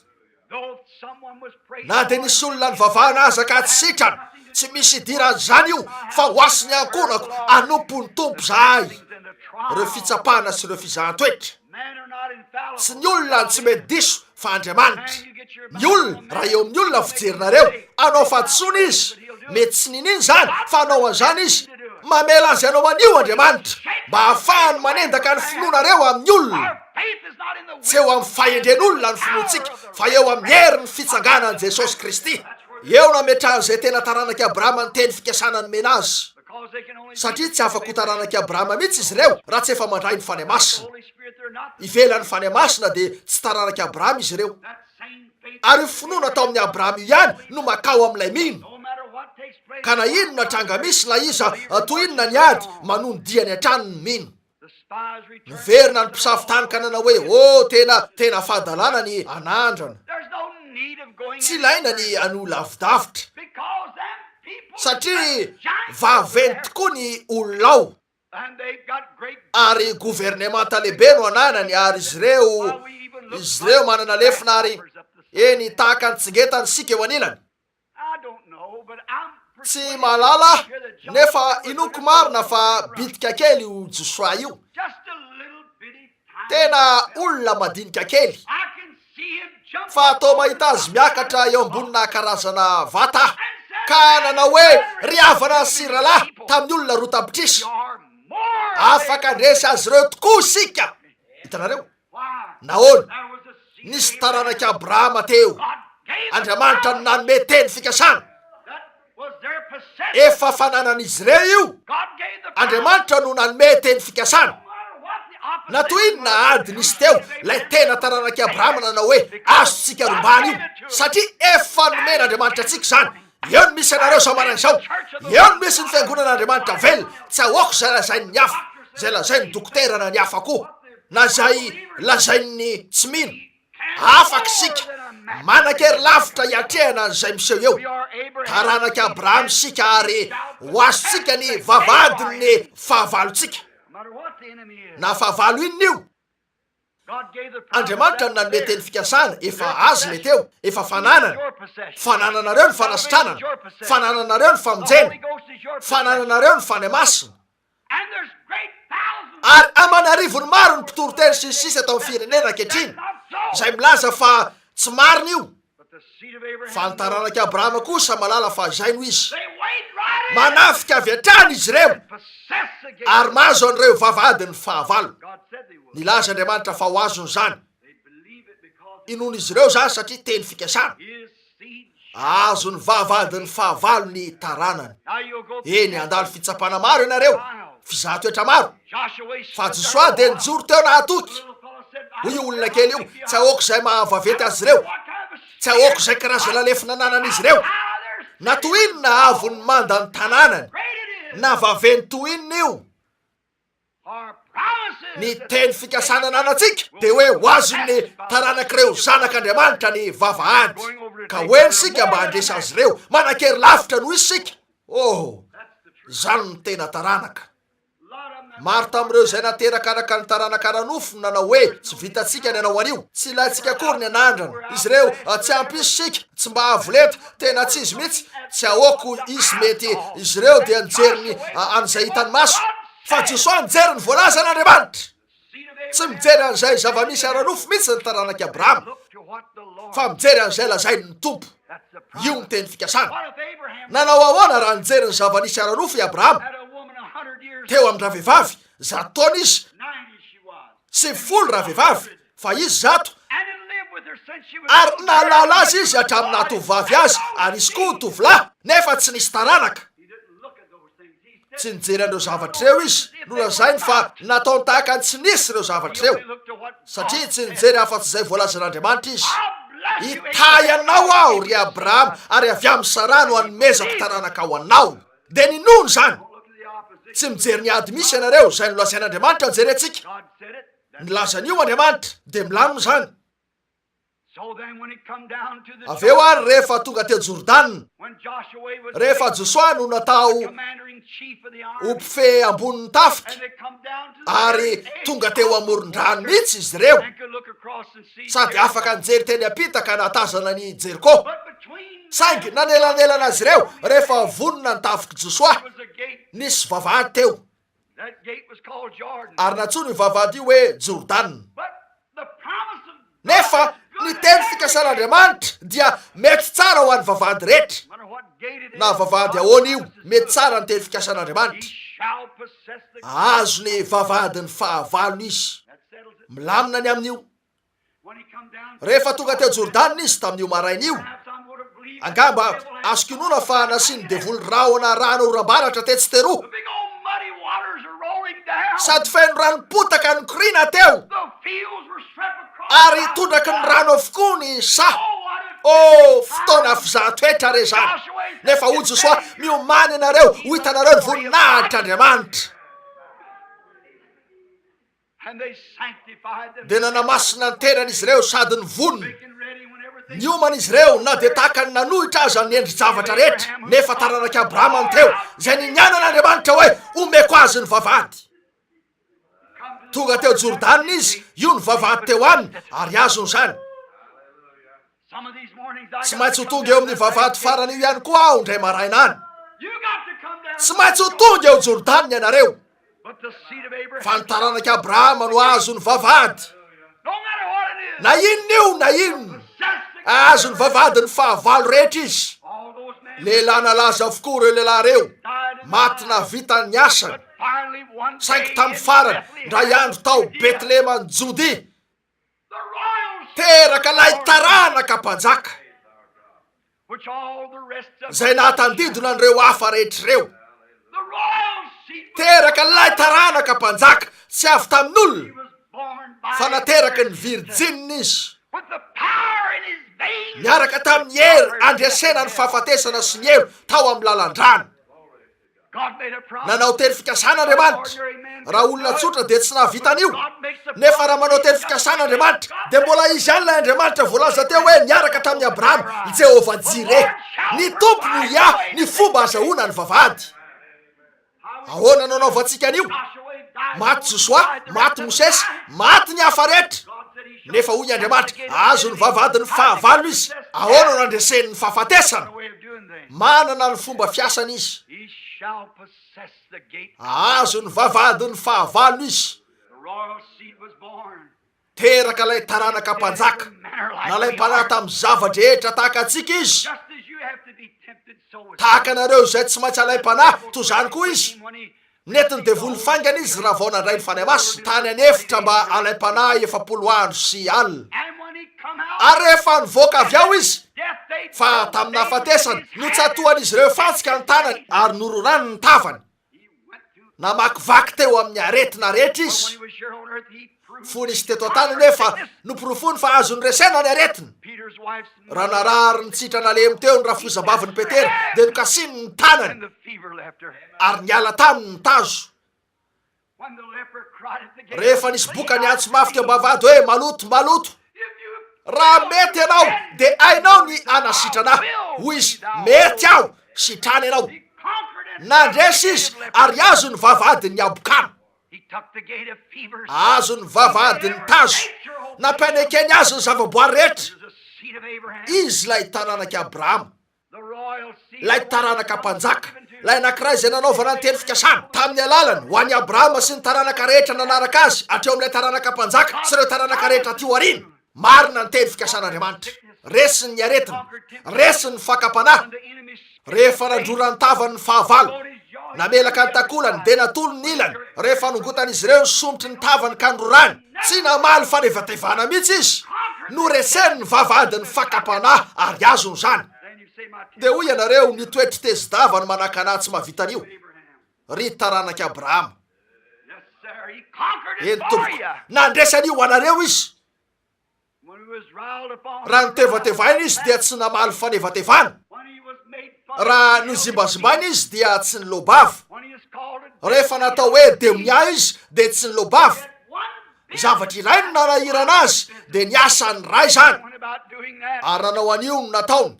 Na dia nisy olona nivavahana aza ka tsy sitrana, tsy misy idiran'izany io, fa ho ahy sy ny ankohonako hanompo ny Tompo zahay. Ireo fitsapana sy ireo fizahan-toetra. Tsy ny olona no tsy mety diso fa Andriamanitra. Ny olona, raha eo amin'ny olona ny fijerinareo, hanao fahadisoana izy. Mety tsy niniana izany fa hanao an'izany izy. Mamela azy hanao an'io Andriamanitra mba hahafahany manendaka ny finoanareo amin'ny olona. Tsy eo amin'ny fahendren'olona ny finoantsika fa eo amin'ny herin'ny fitsanganan'i Jesosy Kristy. Eo no ametrahan'izay tena taranak'i Abrahama ny teny fikasana nomena azy. Satria tsy afaka ho taranak'i Abrahama mihitsy izy ireo raha tsy efa mandray ny Fanahy Masina. Ivelan'ny Fanahy Masina dia tsy taranak'i Abrahama izy ireo. Ary io finoana tao amin'i Abrahama io ihany no makao amin'ilay mino. Ka na inona tranga misy na iza toy inona ny ady, manohy ny diany hatrany ny mino. Niverina ny mpisafo tany ka nanao hoe, Oh, tena, tena fahadalana ny hanandrana. Tsy ilaina ny hanohy lavidavitra. Satria vaventy tokoa ny olona ao. Ary governemanta lehibe no ananany, ary izy ireo, izy ireo manana lefona ary, eny, tahaka ny tsingetany isika eo anilany. Tsy mahalala aho, nefa inoako marina fa bitika kely io Josoa io. Tena olona madinika kely. Fa toa mahita azy miakatra eo ambonina karazana vata aho, ka nanao hoe, Ry havana sy rahalahy, tamin'ny olona 2 tapitrisa, afaka handresy azy ireo tokoa isika. Hitanareo? Nahoana? Nisy taranak'i Abrahama teo. Andriamanitra no nanome teny fikasana. Efa fananan'izy ireo io. Andriamanitra no nanome teny fikasana. Na toy inona ady nisy teo, ilay tena taranak'i Abrahama nanao hoe, Azontsika rombahana io, satria efa nomen'Andriamanitra antsika izany. Eo no misy anareo izao maraina izao. Eo no misy ny fiangonan'Andriamanitra velona. Tsy ahoako izay lazain'ny hafa, izay lazain'ny dokotera na ny hafa koa, na izay lazain'ny tsy mino. Afaka isika, manan-kery lavitra hiatrehana an'izay miseho eo. Taranak'i Abrahama isika ary ho azontsika ny vavahadin'ny fahavalontsika. Na fahavalo inona io, Andriamanitra no nanome teny fikasana, efa Azy ilay teo, efa fananany. Fanananareo ny fanasitranana, fanananareo ny famonjena, fanananareo ny Fanahy Masina. Ary aman'arivony maro ny mpitoriteny sy ny sisa eto amin'ny firenena ankehitriny, izay milaza fa tsy marina io. Fa ny taranak'i Abrahama kosa mahalala fa izay no izy. Manafika avy hatrany izy ireo ary mahazo an'ireo vavahadin'ny fahavalo. Nilaza Andriamanitra fa ho azony izany. Inoan'izy ireo izany satria teny fikasana. Azon'ny vavahadin'ny fahavalo ny taranany. Eny, handalo fitsapana maro ianareo, fizahan-toetra maro. Fa Josoa dia nijoro teo nahatoky. Hoy io olona kely io, Tsy ahoako izay mahavaventy azy ireo. Tsy ahoako izay karazana lefona ananan'izy ireo. Na toy inona haavon'ny mandan'ny tanànany, na vaventy toy inona io. Ny teny fikasana ananantsika dia hoe ho azon'ny taranak'ireo zanak'Andriamanitra ny vavahady, ka ho eny isika mba handresy azy ireo. Manan-kery lavitra noho izy isika. Oh, izany no tena taranaka. Maro tamin'ireo izay nateraka araka ny taranaka ara-nofo no nanao hoe, Tsy vitantsika ny hanao an'io. Tsy ilaintsika akory ny hanandrana. Izy ireo, Tsy ampy isa isika. Tsy mba avo lenta. Tena tsy izy mihitsy. Tsy ahoako izy mety. Izy ireo dia nijery ny an'izay hitan'ny maso. Fa Josoa nijery ny voalazan'Andriamanitra. Tsy mijery an'izay zava-misy ara-nofo mihitsy ny taranak'i Abrahama, fa mijery an'izay lazain'ny Tompo. Io ny teny fikasana. Nanao ahoana raha nijery ny zava-nisy ara-nofo i Abrahama? Teo amin-dravehivavy, 100 taona izy, 90 ravehivavy, fa izy 100, ary nahalala azy izy hatramin'ny naha-tovovavy azy, ary izy koa tovolahy, nefa tsy nisy taranaka. Tsy nijery an'ireo zavatra ireo izy. Nolazainy fa nataony tahaka ny tsy nisy ireo zavatra ireo, satria tsy nijery afa-tsy izay voalazan'Andriamanitra izy. Hitahy anao aho, ry Abrahama, ary avy amin'i Saraha no hanomezako taranaka ho anao. Dia ninoany izany. Tsy mijery ny ady misy ianareo, izay nolazain'Andriamanitra no jerentsika. Nilaza an'io Andriamanitra, dia milamina izany. Avy eo ary rehefa tonga teo Jordana, rehefa Josoa no natao ho mpifehy ambonin'ny tafika, ary tonga teo amoron-drano mihitsy izy ireo, sady afaka nijery teny am-pita ka nahatazana an'i Jeriko. Saingy nanelanelana azy ireo rehefa vonona ny tafik'i Josoa, nisy vavahady teo. Ary nantsoina io vavahady io hoe Jordana. Nefa ny teny fikasan'Andriamanitra dia mety tsara ho an'ny vavahady rehetra. Na vavahady ahoana io, mety tsara ny teny fikasan'Andriamanitra. Hahazo ny vavahadin'ny fahavalony izy. Milamina ny amin'io. Rehefa tonga teo Jordana izy tamin'io maraina io, angamba azoko inoana fa nasian'ny devoly rahona rano oram-baratra tetsy teroa, sady feno ranom-potaka nikoriana teo, ary tondraky ny rano avokoa ny saha. Oh, fotoana fizahan-toetra re izany! Nefa hoy Josoa, Miomàna ianareo, ho hitanareo ny voninahitr'Andriamanitra. Dia nanamasina ny tenany izy ireo sady nivonona. Niomana izy ireo na dia tahaka ny nanohitra aza ny endri-javatra rehetra, nefa taranak'i Abrahama no teo, izay ninianan'Andriamanitra hoe, Homeko azy ny vavahady. Tonga teo Jordana izy, io ny vavahady teo aminy, ary azony izany. Tsy maintsy ho tonga eo amin'ny vavahady farany io ihany koa aho indray maraina any. Tsy maintsy ho tonga eo Jordana ianareo. Fa ny taranak'i Abrahama no azo ny vavahady. Na inona io na inona, azo ny vavahadin'ny fahavalo rehetra izy. Lehilahy nalaza avokoa ireo lehilahy ireo, maty nahavita ny asany. Saingy tamin'ny farany, indray andro tao Betlehema any Jodia, teraka ilay taranaka mpanjaka, izay nahatandidona an'ireo hafa rehetra ireo. Teraka ilay taranaka mpanjaka, tsy avy tamin'olona, fa nateraky ny virjinina izy. Niaraka tamin'ny hery handresena ny fahafatesana sy ny helo tao amin'ny lalan-drany. Nanao teny fikasana Andriamanitra. Raha olona tsotra dia tsy nahavita an'io. Nefa raha manao teny fikasana Andriamanitra, dia mbola Izy ihany ilay Andriamanitra voalaza teo hoe niaraka tamin'i Abrahama, Jehovah Jireh. Ny Tompo no hiahy ny fomba azahoana ny vavahady. Ahoana no anaovantsika an'io? Maty Josoa, maty Mosesy, maty ny hafa rehetra. Nefa hoy Andriamanitra, azo ny vavahadin'ny fahavalo izy. Ahoana no nandreseny ny fahafatesana? Manana ny fomba fiasany izy. Azo ny vavahadin'ny fahavalo izy. Teraka ilay taranaka mpanjaka. Nalaim-panahy tamin'ny zava-drehetra tahaka antsika izy. Tahaka anareo izay tsy maintsy alaim-panahy, toy izany koa izy. Nentin'ny devoly faingana izy raha vao nandray ny Fanahy Masina, tany an'efitra mba halaim-panahy 40 andro sy alina. Ary rehefa nivoaka avy ao izy, fa tamin'ny nahafatesany, notsatohan'izy ireo fantsika ny tanany ary nororany ny tavany. Namakivaky teo amin'ny aretina rehetra izy. Fony izy teto an-tany anefa, noporofoiny fa azony resena ny aretina. Raha narary nitsitra nalemy teo ny rafozambavin'i Petera, dia nokasiny ny tanany, ary niala taminy ny tazo. Rehefa nisy boka niantso mafy teo am-bavahady hoe, Maloto, maloto! Raha mety ianao, dia hainao ny hanasitrana ahy. Hoy izy, Mety aho, sitrana ianao. Nandresy izy, ary azony ny vavahadin'ny habokana. Azony ny vavahadin'ny tazo. Nampianekeny azy ny zavaboary rehetra. Izy ilay taranak'i Abrahama, ilay taranaka mpanjaka, ilay anankiray izay nanaovana ny teny fikasana, tamin'ny alalany, ho an'i Abrahama sy ny taranaka rehetra nanaraka azy, hatreo amin'ilay taranaka mpanjaka sy ireo taranaka rehetra aty aoriana. Marina ny teny fikasan'Andriamanitra. Resiny ny aretina. Resiny ny fakam-panahy. Rehefa nandrora ny tavany ny fahavalo, namelaka ny takolany, dia natolony ny ilany. Rehefa nongotan'izy ireo ny sompitry ny tavany ka nororany, tsy namaly fanevatevana mihitsy izy. Noreseny ny vavahadin'ny fakam-panahy ary azony izany. Dia hoy ianareo, ny toetr'i Tezidava no manakana ahy tsy mahavita an'io. Ry taranak'i Abrahama. Eny, tompoko. Nandresy an'io ho anareo izy. Raha notevatevaina izy dia tsy namaly fanevatevana. Raha nozimbazimbaina izy dia tsy niloa-bava. Rehefa natao hoe demonia izy dia tsy niloa-bava. Zavatra iray no nanahirana azy, dia ny asan'ny Ray izany. Ary nanao an'io no nataony.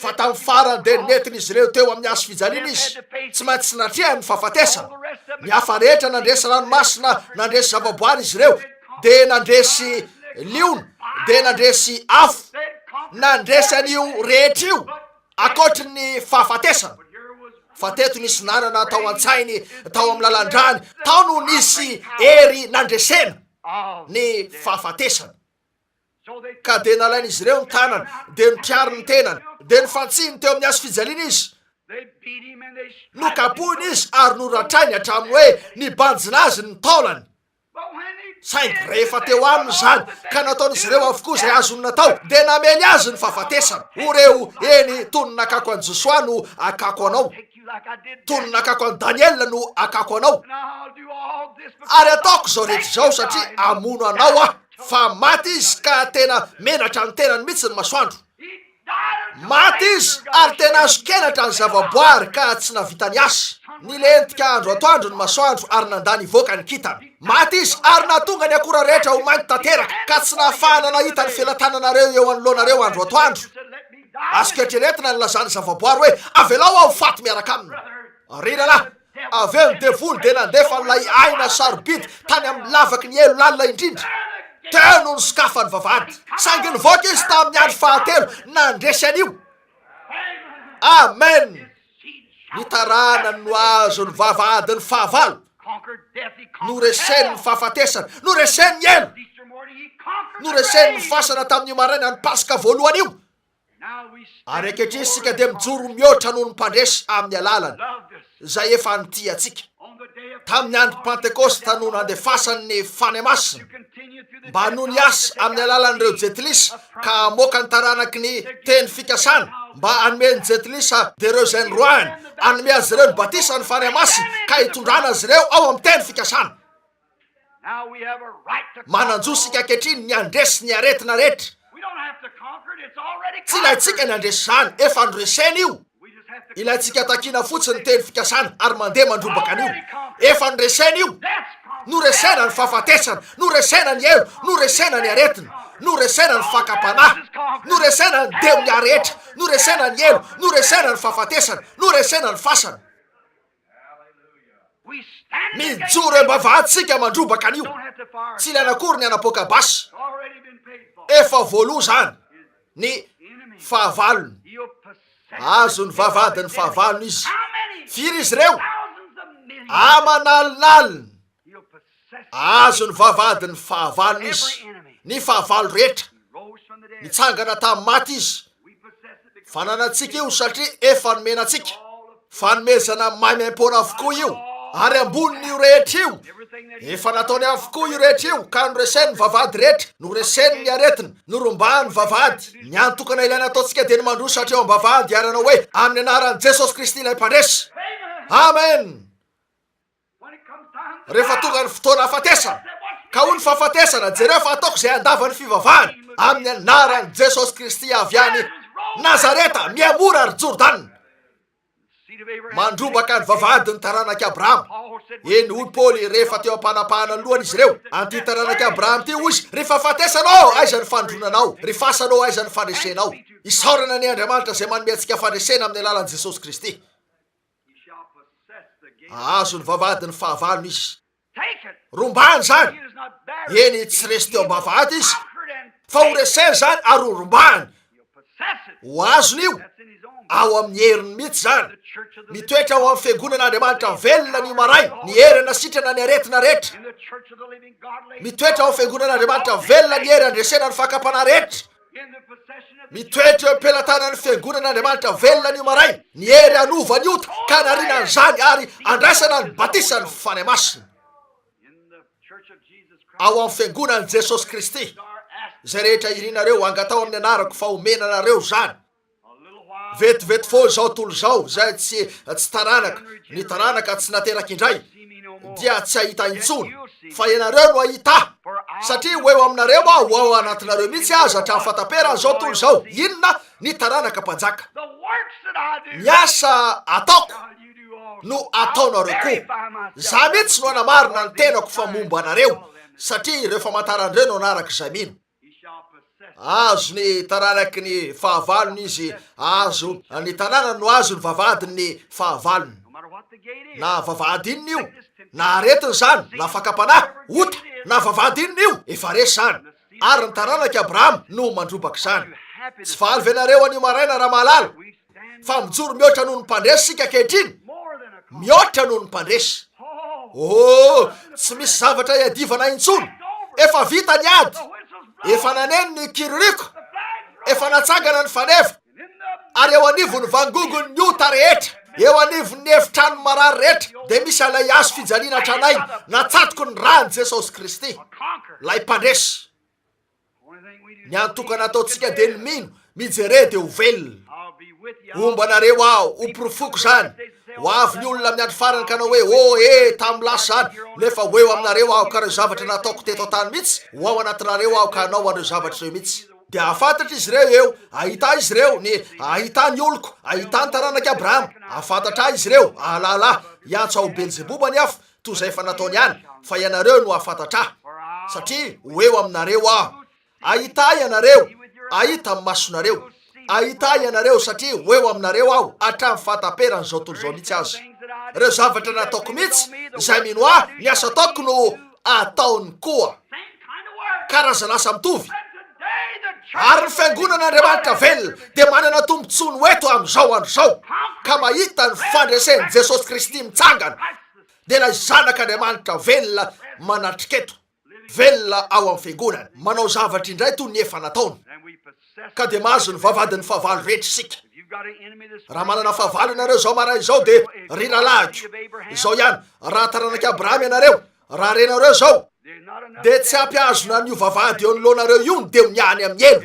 Fa tamin'ny farany dia nentin'izy ireo teo amin'ny hazo fijaliana izy. Tsy maintsy natrehany ny fahafatesana. Ny hafa rehetra nandresy ranomasina, nandresy zavaboary izy ireo, dia nandresy liona, dia nandresy afo. Nandresy an'io rehetra io, ankoatry ny fahafatesana. Fa teto nisy nanana tao an-tsainy, tao amin'ny lalan-drany, tao no nisy hery nandresena ny fahafatesana. Ka dia nalain'izy ireo ny tanany, dia notriariny ny tenany, dia nofantsihiny teo amin'ny hazo fijaliana izy. Nokapohiny izy ary noratrainy hatramin'ny hoe nibanjina azy ny taolany. Saingy rehefa teo aminy izany, ka nataon'izy ireo avokoa izay azony natao, dia namely azy ny fahafatesana. O reo, eny, toy ny nakako an'i Josoa no hakako anao. Toy ny nakako an'i Daniela no hakako anao. Ary ataoko izao rehetra izao satria hamono anao aho. Fa maty izy ka tena menatra ny tenany mihitsy ny masoandro. Maty izy ary tena azon-kenatra ny zavaboary ka tsy nahavita ny asa. Nilentika andro atoandro ny masoandro ary nandà nivoaka ny kintana. Maty izy ary nahatonga ny akora rehetra ho mainty tanteraka ka tsy nahafahana nahita ny felatananareo eo anoloanareo andro atoandro. Azoko eritreretina ny nilazan'ny zavaboary hoe, Avelao aho ho faty miaraka aminy. Ry rahalahy, avy eo ny devoly dia nandefa an'ilay aina sarobidy tany amin'ny lavaky ny helo lalina indrindra. Teo no nisokafany vavahady. Saingy nivoaka izy tamin'ny andro fahatelo, nandresy an'io. Amen! Ny taranany no azon'ny vavahadin'ny fahavalo. Noreseny ny fahafatesana, noreseny ny helo, noreseny ny fasana tamin'io maraina ny Paska voalohany io. Ary ankehitriny isika dia mijoro mihoatra noho ny mpandresy amin'ny alalany izay efa nitia antsika. Tamin'ny andro Pantekosta no nandefasany ny Fanahy Masina mba hanohy ny asa amin'ny alalan'ireo Jentilisa ka hamoaka ny taranaky ny teny fikasana mba hanome ny Jentilisa dia ireo izay noroahiny, hanome azy ireo ny batisan'ny Fanahy Masina ka hitondrana azy ireo ao amin'ny teny fikasana. Manan-jo isika ankehitriny ny handresy ny aretina rehetra. Tsy ilaintsika ny handresy izany, efa noresena io. Ilaintsika takiana fotsiny ny teny fikasana ary mandeha mandrombaka an'io. Efa noresena io. Noresena ny fahafatesana, noresena ny helo, noresena ny aretina, noresena ny fakam-panahy, noresena ny demonia rehetra, noresena ny helo, noresena ny fahafatesana, noresena ny fasana. Mijoro eo am-bavahatsika mandrobaka an'io. Tsy ilaina akory ny hanapoaka basy. Efa voaloa izany ny fahavalony. Azon'ny vavahadin'ny fahavalony izy. Firy izy ireo? Aman'alinalina. Azon'ny vavahadin'ny fahavalony izy. Ny fahavalo rehetra. Nitsangana tamin'ny maty izy. Fananantsika io satria efa nomena antsika. Fanomezana maimaimpoana avokoa io, ary ambonin'io rehetra io, efa nataony avokoa io rehetra io, ka noreseny ny vavahady rehetra, noreseny ny aretina, norombahany ny vavahady. Ny hany tokana ilaina ataontsika dia ny mandroso hatreo am-bavahady ary hanao hoe, Amin'ny anaran'i Jesosy Kristy ilay Mpandresy. Amen! Rehefa tonga ny fotoana hahafatesana, ka hoy ny fahafatesana, Jereo fa ataoko izay handava ny fivavahana, amin'ny anaran'i Jesosy Kristy avy any Nazareta, mihamora ry Jordana. Mandrombaka ny vavahadin'ny taranak'i Abrahama. Eny, hoy Paoly, rehefa teo am-panapahana ny lohany izy ireo, an'ity taranak'i Abrahama ity, hoy izy, Ry fahafatesana ô, aiza ny fandronanao? Ry fasana ô, aiza ny fandresenao? Isaorana anie Andriamanitra izay manome antsika fandresena amin'ny alalan'i Jesosy Kristy. Hahazo ny vavahadin'ny fahavalony izy. Rombahany izany. Eny, tsy resy teo am-bavahady izy, fa ho reseny izany ary ho rombahany. Ho azony io, ao amin'ny heriny mihitsy izany. Mitoetra ao amin'ny fiangonan'Andriamanitra velona anio maraina, ny hery hanasitrana ny aretina rehetra. Mitoetra ao amin'ny fiangonan'Andriamanitra velona ny hery handresena ny fakam-panahy rehetra. Mitoetra eo am-pelatanan'ny Fiangonan'Andriamanitra velona anio maraina ny hery hanova ny ota ka hanariana an'izany ary handraisana ny batisan'ny Fanahy Masina. Ao amin'ny Fiangonan'i Jesosy Kristy, izay rehetra irinareo, angataho amin'ny anarako fa homena anareo izany. Vetivety foana izao tontolo izao, izay tsy, tsy taranaka, ny taranaka tsy nateraka indray, dia tsy hahita intsony, fa ianareo no hahita Ahy, satria ho eo aminareo Aho, ho ao anatinareo mihitsy aza hatramin'ny fahataperan'izao tontolo izao. Inona? Ny taranaka mpanjaka. Ny asa ataoko no ataonareo koa. Izaho mihitsy no hanamarina ny tenako fa momba anareo, satria ireo famantarana ireo no hanaraka izay mino. Azo ny taranaky ny fahavalony izy, azo ny tanànany no azo ny vavahadin'ny fahavalony. Na vavahady inona io, na aretina izany, na fakam-panahy, ota, na vavahady inona io, efa resy izany. Ary ny taranak'i Abrahama no mandrobaka izany. Tsy faly ve nareo anio maraina raha mahalala fa mijoro mihoatra noho ny mpandresy isika ankehitriny? Mihoatra noho ny mpandresy. Oh, tsy misy zavatra iadivana intsony. Efa vita ny ady. Efa naneno ny kiririoka. Efa natsangana ny faneva. Ary eo anivon'ny vangongon'ny ota rehetra, eo anivon'ny efitrano marary rehetra, dia misy an'ilay hazo fijaliana tranainy natsatoko ny ràn'i Jesosy Kristy, ilay mpandresy. Ny hany tokana ataontsika dia ny mino, mijere dia ho velona. Homba anareo aho, ho porofoiko izany. Ho avy ny olona amin'ny andro farany ka hanao hoe, Oh, eh, tamin'ny lasa izany, nefa ho eo aminareo aho ka ireo zavatra nataoko teto an-tany mihitsy, ho ao anatinareo aho ka hanao an'ireo zavatra ireo mihitsy. Dia hahafantatra izy ireo eo, hahita Ahy izy ireo, ny, hahita ny oloko, hahita ny taranak'i Abrahama. Hahafantatra Ahy izy ireo, hahalala Ahy. Hiantso Ahy ho Belzeboba ny hafa, toy izay efa nataony ihany, fa ianareo no hahafantatra Ahy, satria ho eo aminareo Aho. Hahita Ahy ianareo, hahita amin'ny masonareo. Hahita Ahy ianareo, satria ho eo aminareo Aho hatramin'ny fahataperan'izao tontolo izao mihitsy aza. Ireo zavatra nataoko mihitsy, izay mino Ahy, ny asa ataoko no hataony koa. Karazana asa mitovy. Ary ny Fiangonan'Andriamanitra velona dia manana tombontsoa ny ho eto amin'izao andro izao, ka mahita ny fandresen'i Jesosy Kristy mitsangana, dia ilay Zanak'Andriamanitra velona manatrika eto. Velona ao amin'ny fiangonana. Manao zavatra indray toy ny efa nataony. Ka dia mahazo ny vavahadin'ny fahavalo rehetra isika. Raha manana fahavalo ianareo izao maraina izao dia, ry rahalahiko, izao ihany, raha taranak'i Abrahama ianareo, raha renareo izao, dia tsy ampy hahazona an'io vavahady eo anoloanareo io ny dia ny any amin'ny helo.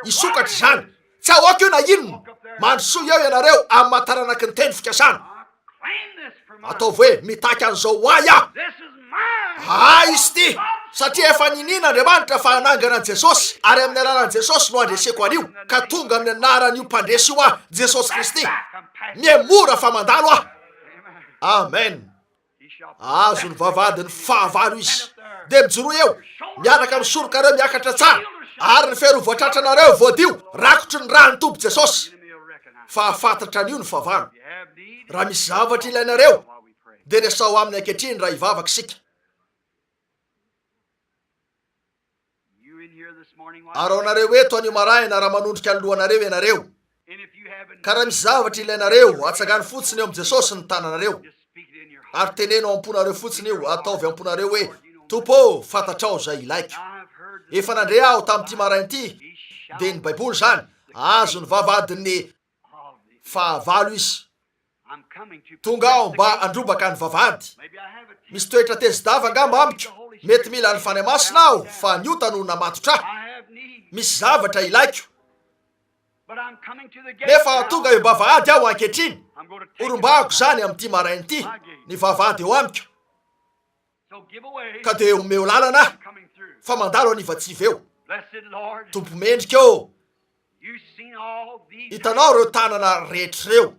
Hisokatra izany. Tsy ahoako io na inona. Mandrosoa eo ianareo amin'ny maha taranaky ny teny fikasana. Ataovy hoe, Mitaky an'izao ho ahy aho. Ahy izy ity, satria efa niniana Andriamanitra fa hanangana an'i Jesosy, ary amin'ny alalan'i Jesosy no handreseko an'io, ka tonga amin'ny anaran'io mpandresy io aho, Jesosy Kristy. Mihemora fa mandalo aho. Amen. Azo ny vavahadin'ny fahavalo izy. Dia mijoroa eo, miaraka amin'ny sorokareo miakatra tsara, ary ny fery ho voatratranareo voadio, rakotry ny ràn'ny Tompo Jesosy. Fa hahafantatra an'io ny fahavalo. Raha misy zavatra ilainareo, dia resaho aminy ankehitriny raha hivavaka isika. Ary ao anareo eto anio maraina raha manondrika ny lohanareo ianareo, ka raha misy zavatra ilainareo, atsangano fotsiny eo amin'i Jesosy ny tananareo, ary teneno ao am-ponareo fotsiny io, ataovy am-ponareo hoe, Tompo ô, fantatrao izay ilaiko. Efa nandre aho tamin'ity maraina ity, dia ny Baiboly izany, azo ny vavahadin'ny fahavalo izy. Tonga aho mba handrobaka ny vavahady. Misy toetra tezi-dava angamba amiko. Mety mila ny Fanahy Masina aho, fa ny ota no namatotra ahy. Misy zavatra ilaiko. Nefa tonga eo am-bavahady aho ankehitriny. Horombahako izany amin'ity maraina ity, ny vavahady eo amiko. Ka dia omeo lalana aho, fa mandalo anivatsiva eo. Tompo mendrika ô! Hitanao ireo tanana rehetra ireo.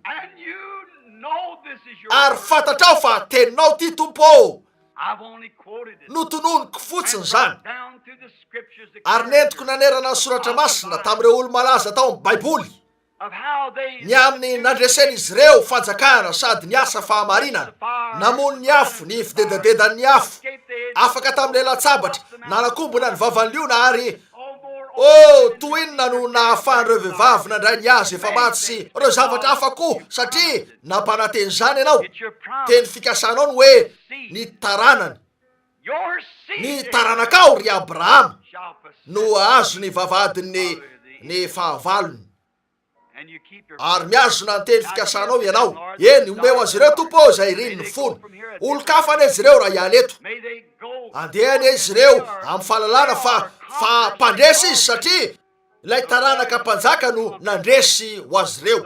Ary fantatrao fa teninao ity, Tompo ô. Notononiko fotsiny izany. Ary nentiko nanerana ny Soratra Masina tamin'ireo olo-malaza tao amin'ny Baiboly. Ny amin'ny nandresen'izy ireo fanjakana sady niasa fahamarinana, namono ny afo, ny fidedadedan'ny afo, afaka tamin'ny lelan-tsabatra, nanakombona ny vavan'ny liona ary, oh, toy inona no nahafahan'ireo vehivavy nandray ny azy efa maty sy ireo zavatra hafa koa, satria nampanantena izany ianao. Teny fikasanao ny hoe ny taranany. Ny taranakao, ry Abrahama, no hahazo ny vavahadin'ny ny fahavalony. Ary mihazona ny teny fikasanao ianao. Eny, omeo azy ireo, Tompo ô, izay irin'ny fony. Olon-kafa anie izy ireo raha hiala eto. Andeha anie izy ireo amin'ny fahalalana fa, fa mpandresy izy, satria ilay taranaka mpanjaka no nandresy ho azy ireo.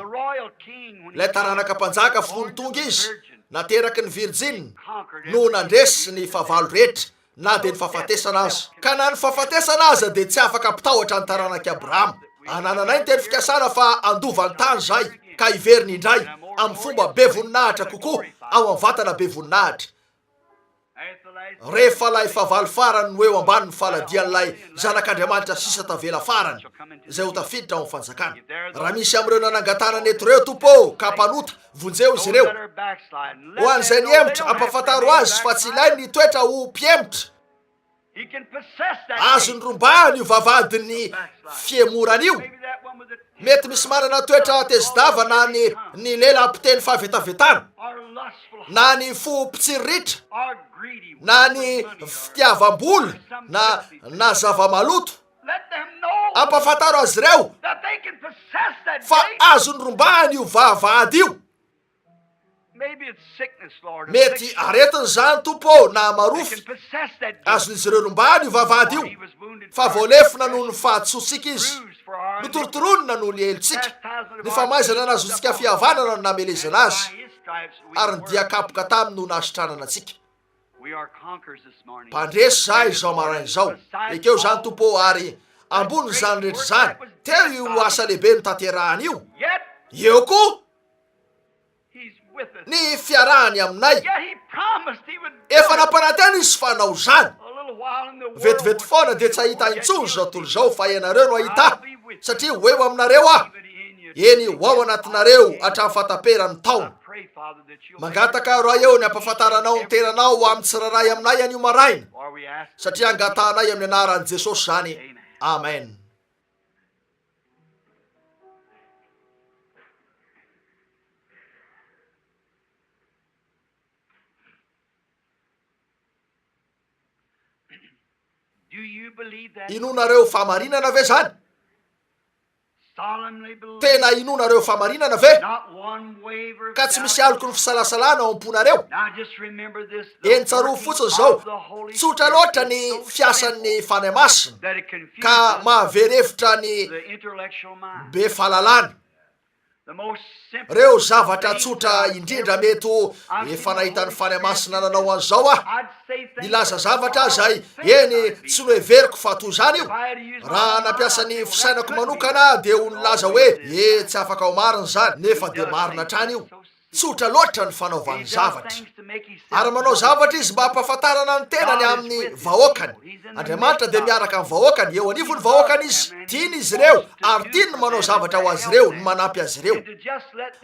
Ilay taranaka mpanjaka fony tonga izy, nateraky ny virjina, no nandresy ny fahavalo rehetra. na dia ny fahafatesana aza. Ka na ny fahafatesana aza dia tsy afaka hampitahotra ny taranak'i Abrahama. Anananay ny teny fikasana fa handova ny tany izahay ka hiverina indray amin'ny fomba be voninahitra kokoa ao amin'ny vatana be voninahitra. Rehefa ilay fahavalo farany no eo ambanin'ny faladian'ilay Zanak'Andriamanitra sisa tavela farany izay ho tafiditra ao amin'ny Fanjakana. Raha misy amin'ireo nanangan-tanana eto ireo, Tompo ô, ka mpanota, Vonjeo izy ireo. Ho an'izay nihemotra, ampahafantaro azy fa tsy ilainy ny hitoetra ho mpihemotra. Azony rombahana io vavahadin'ny fihemorana io. Mety misy manana toetra tezi-dava na ny ny lela mpiteny fahavetavetana, na ny fo mpitsiriritra, na ny fitiavam-bola, na na zava-maloto. Ampahafantaro azy ireo fa azony rombahana io vavahady io. Mety aretina izany, Tompo ô, na marofy. Azon'izy ireo rombahana io vavahady io, fa voalefona noho ny fahadisoantsika izy, notorontoronina noho ny helotsika, ny famaizana nahazoantsika fihavanana no namelezana azy, ary ny dia kapoka taminy no nahasitranana antsika. Mpandresy izahay izao maraina izao. Ekeo izany, Tompo ô, ary Ambonin'izany rehetra izany, teo io asa lehibe notanterahany io. Eo koa ny fiarahany aminay. Efa nampanantena izy fa hanao izany. Vetivety foana dia tsy hahita intsony izao tontolo izao fa ianareo no hahita ahy, satria ho eo aminareo aho, eny ho ao anatinareo hatramin'ny fahataperan'ny taona. Mangataka aho Ray ô ny hampafantaranao ny tenanao ho amin'ny tsirairay aminay anio maraina, satria angatahanay amin'ny anaran'i Jesosy izany. Amen. Inoanareo fahamarinana ve izany? Tena inoanareo fahamarinana ve? Ka tsy misy aloky ny fisalasalana ao am-ponareo? Eny tsarovy fotsiny izao, tsotra loatra ny fiasan'ny Fanahy Masina ka mahavery hevitra ny be fahalalana. Reo zavatra tsotra indrindra mety ho efa nahita ny Fanahy Masina nanao an'izao aho. Nilaza zavatra aho izay, eny, tsy noheveriko fa toy izany io. Raha nampiasa ny fisainako manokana aho dia ho nilaza hoe, E, tsy afaka ho marina izany, nefa dia marina hatrany io. Tsotra loatra ny fanaovany zavatra. Ary manao zavatra izy mba hampahafantarana ny tenany amin'ny vahoakany. Andriamanitra dia miaraka amin'ny vahoakany, eo anivon'ny vahoakany izy. Tiany izy ireo, ary tiany ny manao zavatra ho azy ireo, ny manampy azy ireo.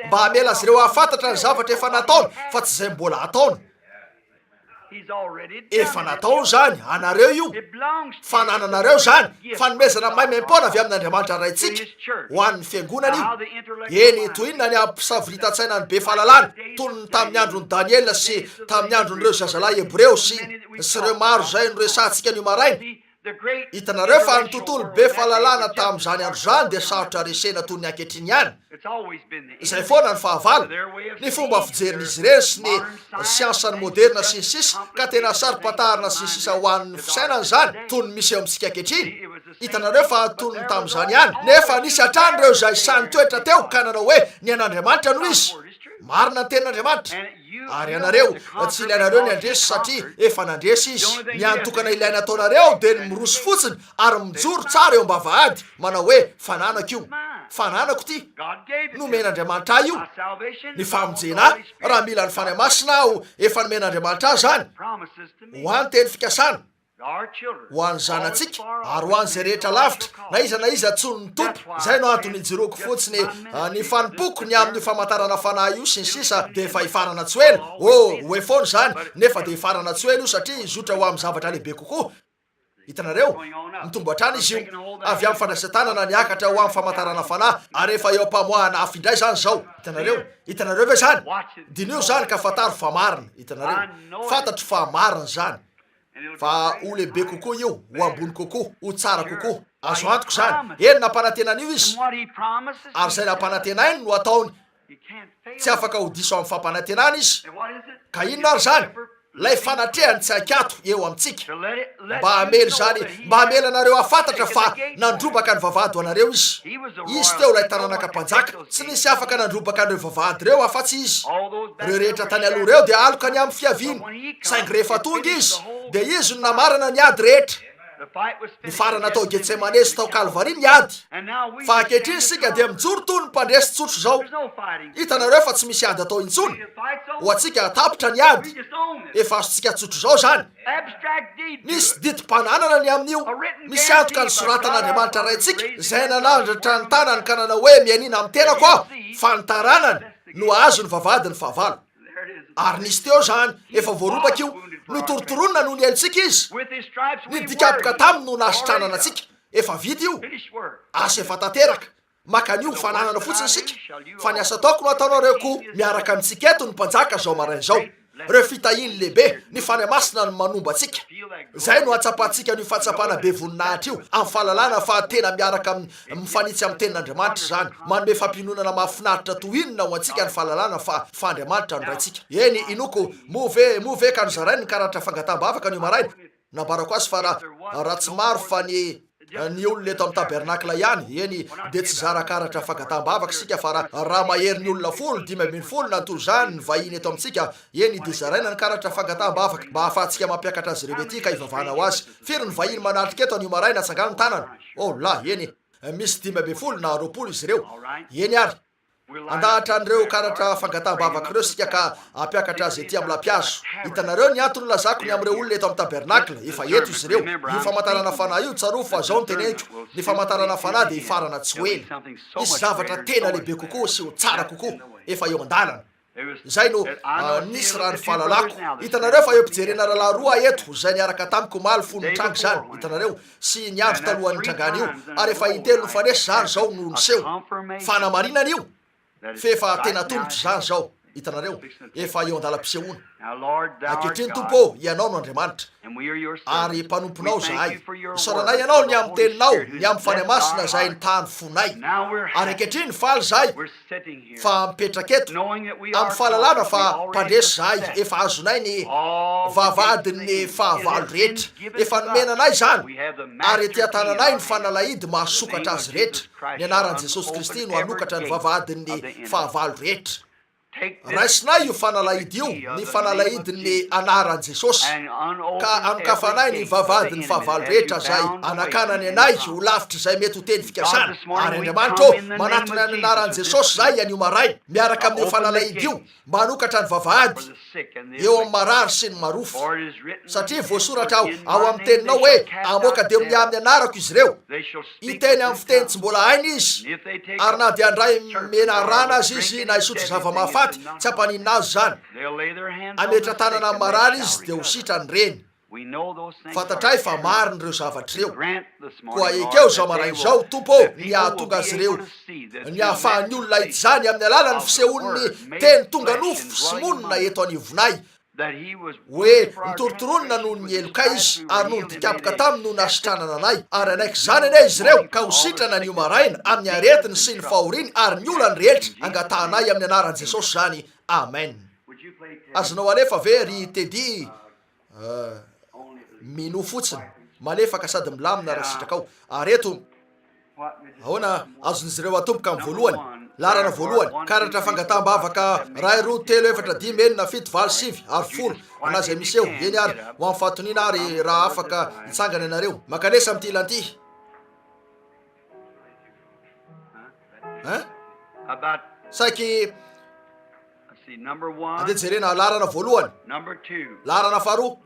Mba hamela azy ireo hahafantatra ny zavatra efa nataony, fa tsy izay mbola hataony. Efa natao izany, anareo io, fanananareo izany, fanomezana maimaimpoana avy amin'Andriamanitra Raintsika ho an'ny Fiangonana io. Eny, toy inona ny hampisavoritan-tsaina ny be fahalalana, toy ny tamin'ny andron'i Daniela sy tamin'ny andron'ireo zazalahy Hebreo sy, sy ireo maro izay noresahantsika anio maraina. Hitanareo fa ny tontolo be fahalalana tamin'izany andro izany dia sarotra resena toy ny ankehitriny ihany. Izay foana ny fahavalo, ny fomba fijerin'izy ireny sy ny siansany moderina sy ny sisa ka tena saro-pantarina sy ny sisa ho an'ny fisainana izany toy ny misy eo amintsika ankehitriny. Hitanareo fa toy ny tamin'izany ihany. Nefa nisy hatrany ireo izay sahy nitoetra teo ka nanao hoe ny an'Andriamanitra no izy. Marina ny tenin'Andriamanitra. Ary ianareo, tsy ilainareo ny handresy satria efa nandresy izy. Ny hany tokana ilaina ataonareo dia ny miroso fotsiny ary mijoro tsara eo am-bavahady, manao hoe, Fananako io. Fananako ity. Nomen'Andriamanitra ahy io. Ny famonjena ahy. Raha mila ny Fanahy Masina aho, efa nomen'Andriamanitra ahy izany. Ho ahy ny teny fikasana. ho an'ny zanatsika ary ho an'izay rehetra lavitra, na iza na iza antsoin'ny Tompo. Izay no antony ijoroako fotsiny ny fanompoako ny amin'io famantarana fanahy io sy ny sisa dia efa hifarana tsy ho ela. Oh, ho eo foana izany, nefa dia hifarana tsy ho ela io satria hizotra ho amin'ny zavatra lehibe kokoa. Hitanareo? Mitombo hatrany izy io, avy amin'ny fandraisan-tanana niakatra ho amin'ny famantarana fanahy, ary efa eo am-pamoahana afo indray izany izao. Hitanareo? Hitanareo ve izany? Diniho izany ka fantaro fa marina. Hitanareo? Fantatro fa marina izany. Fa ho lehibe kokoa io, ho ambony kokoa, ho tsara kokoa. Azo antoka izany. Eny, nampanantena an'io izy. Ary izay nampanantenainy no ataony. Tsy afaka ho diso amin'ny fampanantenana izy. Ka inona ary izany? Ilay fanatrehany tsy an-kiato eo amintsika. Mba hamela izany, mba hamela anareo hahafantatra fa nandrobaka ny vavahady ho anareo izy. Izy teo ilay taranaka mpanjaka. Tsy nisy afaka nandrobaka an'ireo vavahady ireo afa-tsy izy. Ireo rehetra tany aloha ireo dia aloka ny amin'ny fiaviany. Saingy rehefa tonga izy, dia izy no namarana ny ady rehetra. Nifarana tao Getsemane sy tao Kalvary ny ady. Fa ankehitriny isika dia mijoro toy ny mpandresy tsotra izao. Hitanareo fa tsy misy ady atao intsony. Ho antsika, tapitra ny ady. Efa azontsika tsotra izao izany. Misy didim-pananana ny amin'io. Misy antoka nosoratan'Andriamanitra Raintsika, izay nanandratra ny tanany ka nanao hoe, Mianiana amin'ny tenako aho, fa ny taranany no hahazo ny vavahadin'ny fahavalo. Ary nisy teo izany, efa voarombaka io. Notorontoronina noho ny helotsika izy. Ny dikapoka taminy no nahasitranana antsika. Efa vita io. Asa efa tanteraka. Maka an'io ho fananana fotsiny isika. Fa ny asa ataoko no ataonareo koa. Miaraka amintsika eto ny Mpanjaka izao maraina izao. Ireo fitahiany lehibe, ny Fanahy Masina no manomba antsika. Izay no ahatsapantsika an'io fahatsapana be voninahitra io, amin'ny fahalalana fa tena miaraka amin'ny, mifanitsy amin'ny Tenin'Andriamanitra izany. Manome fampiononana mahafinaritra toy inona ho antsika ny fahalalana fa, fa Andriamanitra no Raintsika. Eny, inoako, moa ve, moa ve ka nozarainy ny karatra fangataham-bavaka anio maraina? Nambarako azy fa raha, raha tsy maro fa ny. Ny olona eto amin'ny tabernakla ihany, eny, dia tsy zara karatra fangataham-bavaka isika fa raha, raha maherin'ny olona folo, 15 na toy izany ny vahiny eto amintsika, eny, dia zaraina ny karatra fangataham-bavaka mba hahafahantsika mampiakatra azy ireo ety ka hivavahana ho azy. Firy ny vahiny manatrika eto anio maraina? Atsangano ny tanana. Oh, lahy, eny. Misy 15 na 20 izy ireo. Eny ary. Handahatra an'ireo karatra fangataham-bavaka ireo isika ka hampiakatra azy ety amin'ny lampihazo. Hitanareo ny antony nilazako ny amin'ireo olona eto amin'ny tabernakla, efa eto izy ireo. Io famantarana fanahy io, tsarovy fa izao no teneniko, ny famantarana fanahy dia hifarana tsy ho ela. Hisy zavatra tena lehibe kokoa sy ho tsara kokoa efa eo an-dalana. Izay no nisy raha ny fahalalako. Hitanareo fa eo am-pijerena rahalahy roa aho eto, izay niaraka tamiko omaly fony nitranga izany, hitanareo, sy ny andro talohan'ny nitrangany io, ary efa intelo nifanesy izany izao no niseho. Fanamarinana io, f'efa tena atomotra izany izao, hitanareo, efa eo an-dalam-pisehoana. Ankehitriny, Tompo ô, Ianao no Andriamanitra, ary mpanomponao izahay. Isaoranay Ianao ny amin'ny Teninao, ny amin'ny Fanahy Masina izay nitaha ny fonay. Ary ankehitriny, faly izahay fa mipetraka eto, amin'ny fahalalana fa mpandresy izahay, efa azonay ny vavahadin'ny fahavalo rehetra. Efa nomena anay izany, ary ety an-tananay ny fanalahidy mahasokatra azy rehetra. Ny anaran'i Jesosy Kristy no hanokatra ny vavahadin'ny fahavalo rehetra. Raisinay io fanalahidy io, ny fanalahidin'ny anaran'i Jesosy, ka anokafanay ny vavahadin'ny fahavalo rehetra izay anakanany anay ho lavitr'izay mety ho teny fikasana. Ary Andriamanitra ô, manatona ny anaran'i Jesosy izahay anio maraina, miaraka amin'io fanalahidy io, mba hanokatra ny vavahady eo amin'ny marary sy ny marofy. Satria voasoratra ao ao amin'ny Teninao hoe, Hamoaka demonia amin'ny anarako izy ireo. Hiteny amin'ny fiteny tsy mbola hainy izy, ary na dia handray menarana aza izy na hisotro zava-mahafaty, tsy hampaninona azy izany. Hametra-tanana amin'ny marary izy dia ho sitrany ireny. Fantatray fa marina ireo zavatra ireo. Koa ekeo izao maraina izao, Tompo ô, ny hahatonga azy ireo, ny hahafahan'ny olona hahita izany amin'ny alalan'ny fisehoan'ny Teny tonga nofo sy monina eto anivonay, hoe nitorontoronina noho ny helokay izy, ary noho ny dikapoka taminy no nasitranana anay. Ary hanaiky izany anie izy ireo, ka ho sitrana anio maraina, amin'ny aretiny sy ny fahoriany ary ny olany rehetra. Angatahanay amin'ny anaran'i Jesosy izany. Amen. Azonao alefa ve ry Teddy? Minoa fotsiny. Malefaka sady milamina raha sitrakao. Ary eto, ahoana, azon'izy ireo atomboka amin'ny voalohany. Laharana voalohany, karatra fangataham-bavaka, iray, roa, telo, efatra, dimy, enina, fito, valo, sivy, ary folo, na izay misy eo. Eny ary, ho amin'ny fahatoniana ary raha afaka hitsangana ianareo. Mankanesa amin'ity ilany ity. Hein? Saiky Andeha jerena laharana voalohany, laharana faharoa.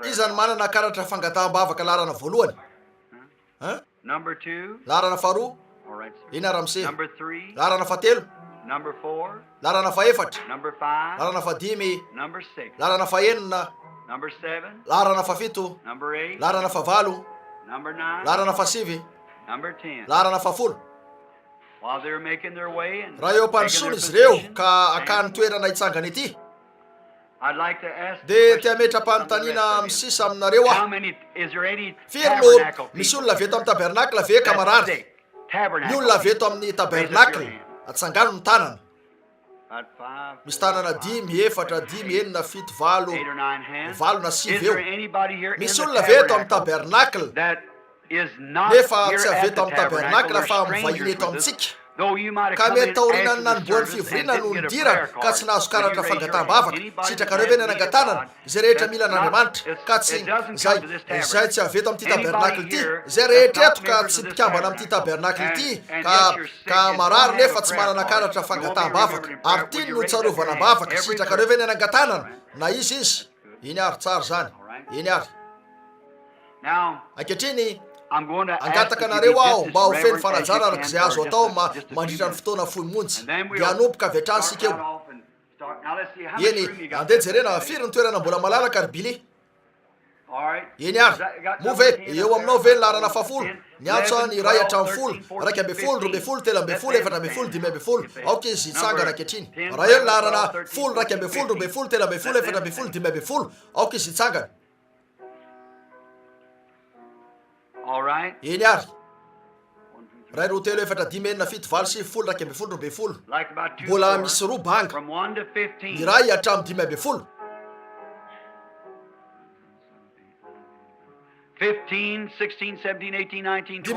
Iza no manana karatra fangataham-bavaka laharana voalohany? Hein? Laharana faharoa. Eny ary ramose. Laharana fahatelo. Laharana fahefatra. Laharana fahadimy. Laharana fahenina. Laharana fahafito. Laharana fahavalo. Laharana fahasivy. Laharana fahafolo. Raha eo am-pandrosoana izy ireo ka hakany toerana hitsangana ety, dia te hametra-panontaniana amin'ny sisa aminareo aho. Firy no misy olona avy eto amin'ny tabernakla ve ka marary? Ny olona avy eto amin'ny tabernakla, atsangano ny tanana. Misy tanana dimy, efatra, dimy, enina, fito, valo, valo na sivy eo. Misy olona ve eto amin'ny tabernakla nefa tsy avy eto amin'ny tabernakla fa mivahiny eto amintsika? Ka mety taorianan'ny nanombohan'ny fivoriana no nidirana ka tsy nahazo karatra fangataham-bavaka. Sitrakareo ve ny hanangan-tanana? Izay rehetra mila an'Andriamanitra, ka tsy, izay, izay tsy avy eto amin'ity tabernakla ity, izay rehetra eto ka tsy mpikambana amin'ity tabernakla ity, ka, ka marary nefa tsy manana karatra fangataham-bavaka, ary tiany ny ho tsarovana am-bavaka, sitrakareo ve ny hanangan-tanana? Na iza izy? Eny ary, tsara izany. Eny ary. Ankehitriny, hangataka anareo aho mba ho feno fanajana araka izay azo atao ma, mandritra ny fotoana fohy monja. Dia hanomboka avy hatrany isika eo. Eny, andeha jerena, firy ny toerana mbola malalaka ry Billy? Eny ary, moa ve eo aminao ve ny laharana fahafolo? Niantso aho ny iray hatramin'ny folo, 11, 12, 13, 14, 15. Aoka izy hitsangana ankehitriny. Raha eo ny laharana folo, 11, 12, 13, 14, 15, aoka izy hitsangana. Eny ary. Iray, roa, telo, efatra, dimy, enina, fito, valo, sivy, folo, 11, 12. Mbola misy roa banga. Ny iray hatramin'ny 15. 15, 16, 17, 18, 19, 20.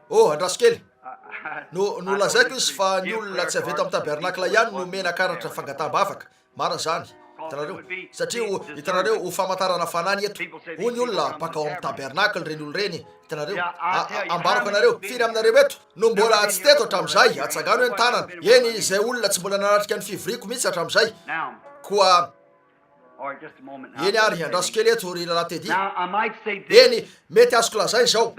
Oh, andraso kely. No, nolazaiko izy fa ny olona tsy avy eto amin'ny tabernakla ihany no omena karatra fangataham-bavaka. Marina izany. Hitanareo? Satria ho, hitanareo, ho famantarana fanahy ny eto. Hoy ny olona, mpankao amin'ny tabernakla ireny olona ireny. Hitanareo? A, a, ambarako anareo, firy aminareo eto no mbola tsy teto hatramin'izay? Atsangano hoe ny tanana. Eny, izay olona tsy mbola nanatrika ny fivoriako mihitsy hatramin'izay. Koa. Eny ary, andraso kely eto, ry Rahalahy Teddy. Eny, mety azoko lazaina izao.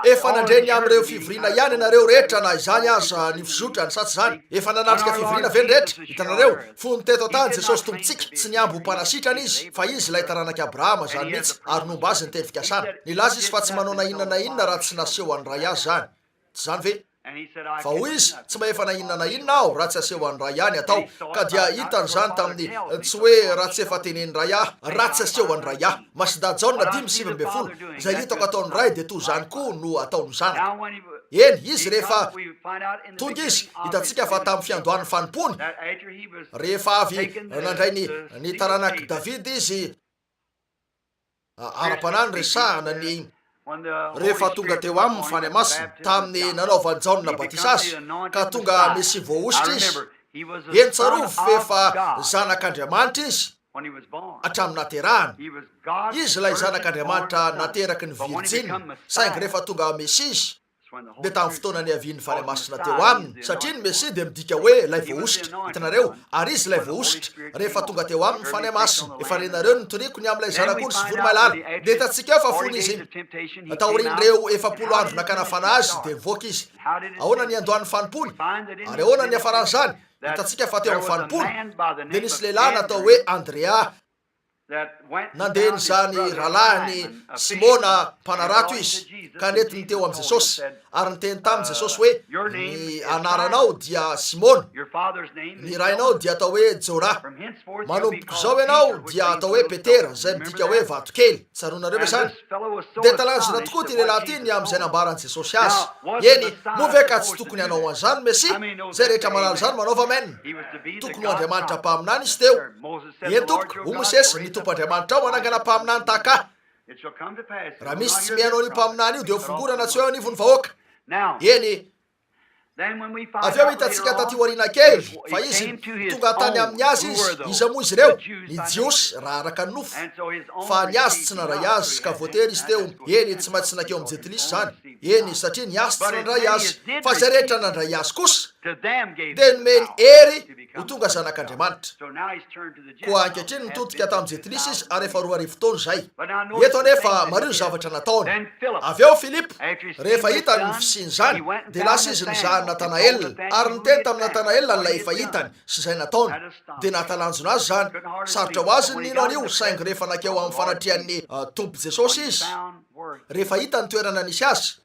Efa nandre ny amin'ireo fivoriana ihany ianareo rehetra na izany aza ny fizotrany, sa tsy izany? Efa nanatrika fivoriana ve ny rehetra? Hitanareo, fony teto an-tany Jesosy Tompontsika, tsy nihambo ho mpanasitrana Izy, fa Izy ilay taranak'i Abrahama, izany mihitsy, ary nomba Azy ny teny fikasana. Nilaza Izy fa tsy manao na inona na inona raha tsy naseho an'ny Ray Azy izany. Tsy izany ve? Fa hoy izy, Tsy mahefa na inona na inona aho raha tsy aseho an'ny Ray ahy ny atao. Ka dia hitany izany tamin'ny, tsy hoe raha tsy efa tenenin'ny Ray ahy, raha tsy aseho an'ny Ray ahy. Masindahy Jaona 5:19, Izay hitako ataon'ny Ray dia toy izany koa no ataon'ny Zanaka. Eny, izy rehefa tonga izy, hitantsika fa tamin'ny fiandohan'ny fanompoany, rehefa avy nandray ny, ny taranak'i Davida izy, Ara-panahy no resahana ny rehefa tonga teo aminy ny Fanahy Masina, tamin'ny nanaovan'i Jaona batisa azy, ka tonga Mesia voahosotra izy. Eny, tsarovy fa efa Zanak'Andriamanitra izy hatramin'ny naterahany. Izy ilay Zanak'Andriamanitra nateraky ny virjina, saingy rehefa tonga Mesia izy, dia tamin'ny fotoana niavian'ny Fanahy Masina teo aminy, satria ny Mesia dia midika hoe ilay voahosotra, hitanareo, ary Izy ilay voahosotra, rehefa tonga teo aminy ny Fanahy Masina. Efa renareo ny nitoriako ny amin'ilay Zanak'ondry sy voromailala. Dia hitantsika eo fa fony Izy, taorian'ireo 40 andro nakana fanahy Azy, dia nivoaka Izy. Ahoana ny niandohan'ny fanompoany? Ary ahoana ny niafaran'izany? Hitantsika fa teo amin'ny fanompoany, dia nisy lehilahy natao hoe Andrea, Nandeha nizaha ny rahalahiny Simona mpanarato izy, ka nentiny teo amin'i Jesosy. Ary niteny taminy Jesosy hoe, Ny anaranao dia Simona, ny rainao dia atao hoe Jona. Manomboka izao ianao dia atao hoe Petera, izay midika hoe vatokely. Tsaroanareo ve izany? Dia talanjona tokoa ity lehilahy ity ny amin'izay nambaran'i Jesosy azy. Eny, moa ve ka tsy tokony hanao an'izany ny Mesia? Izay rehetra mahalala izany manaova amen. Tokony ho Andriamanitra mpaminany izy teo. Eny tompoko, hoy Mosesy, ny Tompo Andriamanitrao hanangana mpaminany tahaka ahy. Raha misy tsy mihaino an'io mpaminany io dia hofongorana tsy ho eo anivon'ny vahoaka. Eny, avy eo hitantsika taty aoriana kely fa izy, tonga tany amin'ny azy izy, iza moa izy ireo? Ny Jiosy, raha araka ny nofo. Fa ny azy tsy nandray azy, ka voatery izy teo, eny, tsy maintsy nankeo amin'ny Jentilisa izany. Eny, satria ny azy tsy nandray azy. Fa izay rehetra nandray azy kosa, dia nomeny hery ho tonga zanak'Andriamanitra. Koa ankehitriny nitodika tamin'ny Jentilisa izy ary efa 2000 taona izay. Eto anefa, mariho ny zavatra nataony. Avy eo Filipo, rehefa hitany ny fisian'izany, dia lasa izy nizaha an'i Natanaela, ary niteny tamin'i Natanaela an'ilay efa hitany sy izay nataony. Dia nahatalanjona azy izany. Sarotra ho azy ny nino an'io, saingy rehefa nankeo amin'ny fanatrehan'ny Tompo Jesosy izy, rehefa hitany ny toerana nisy azy,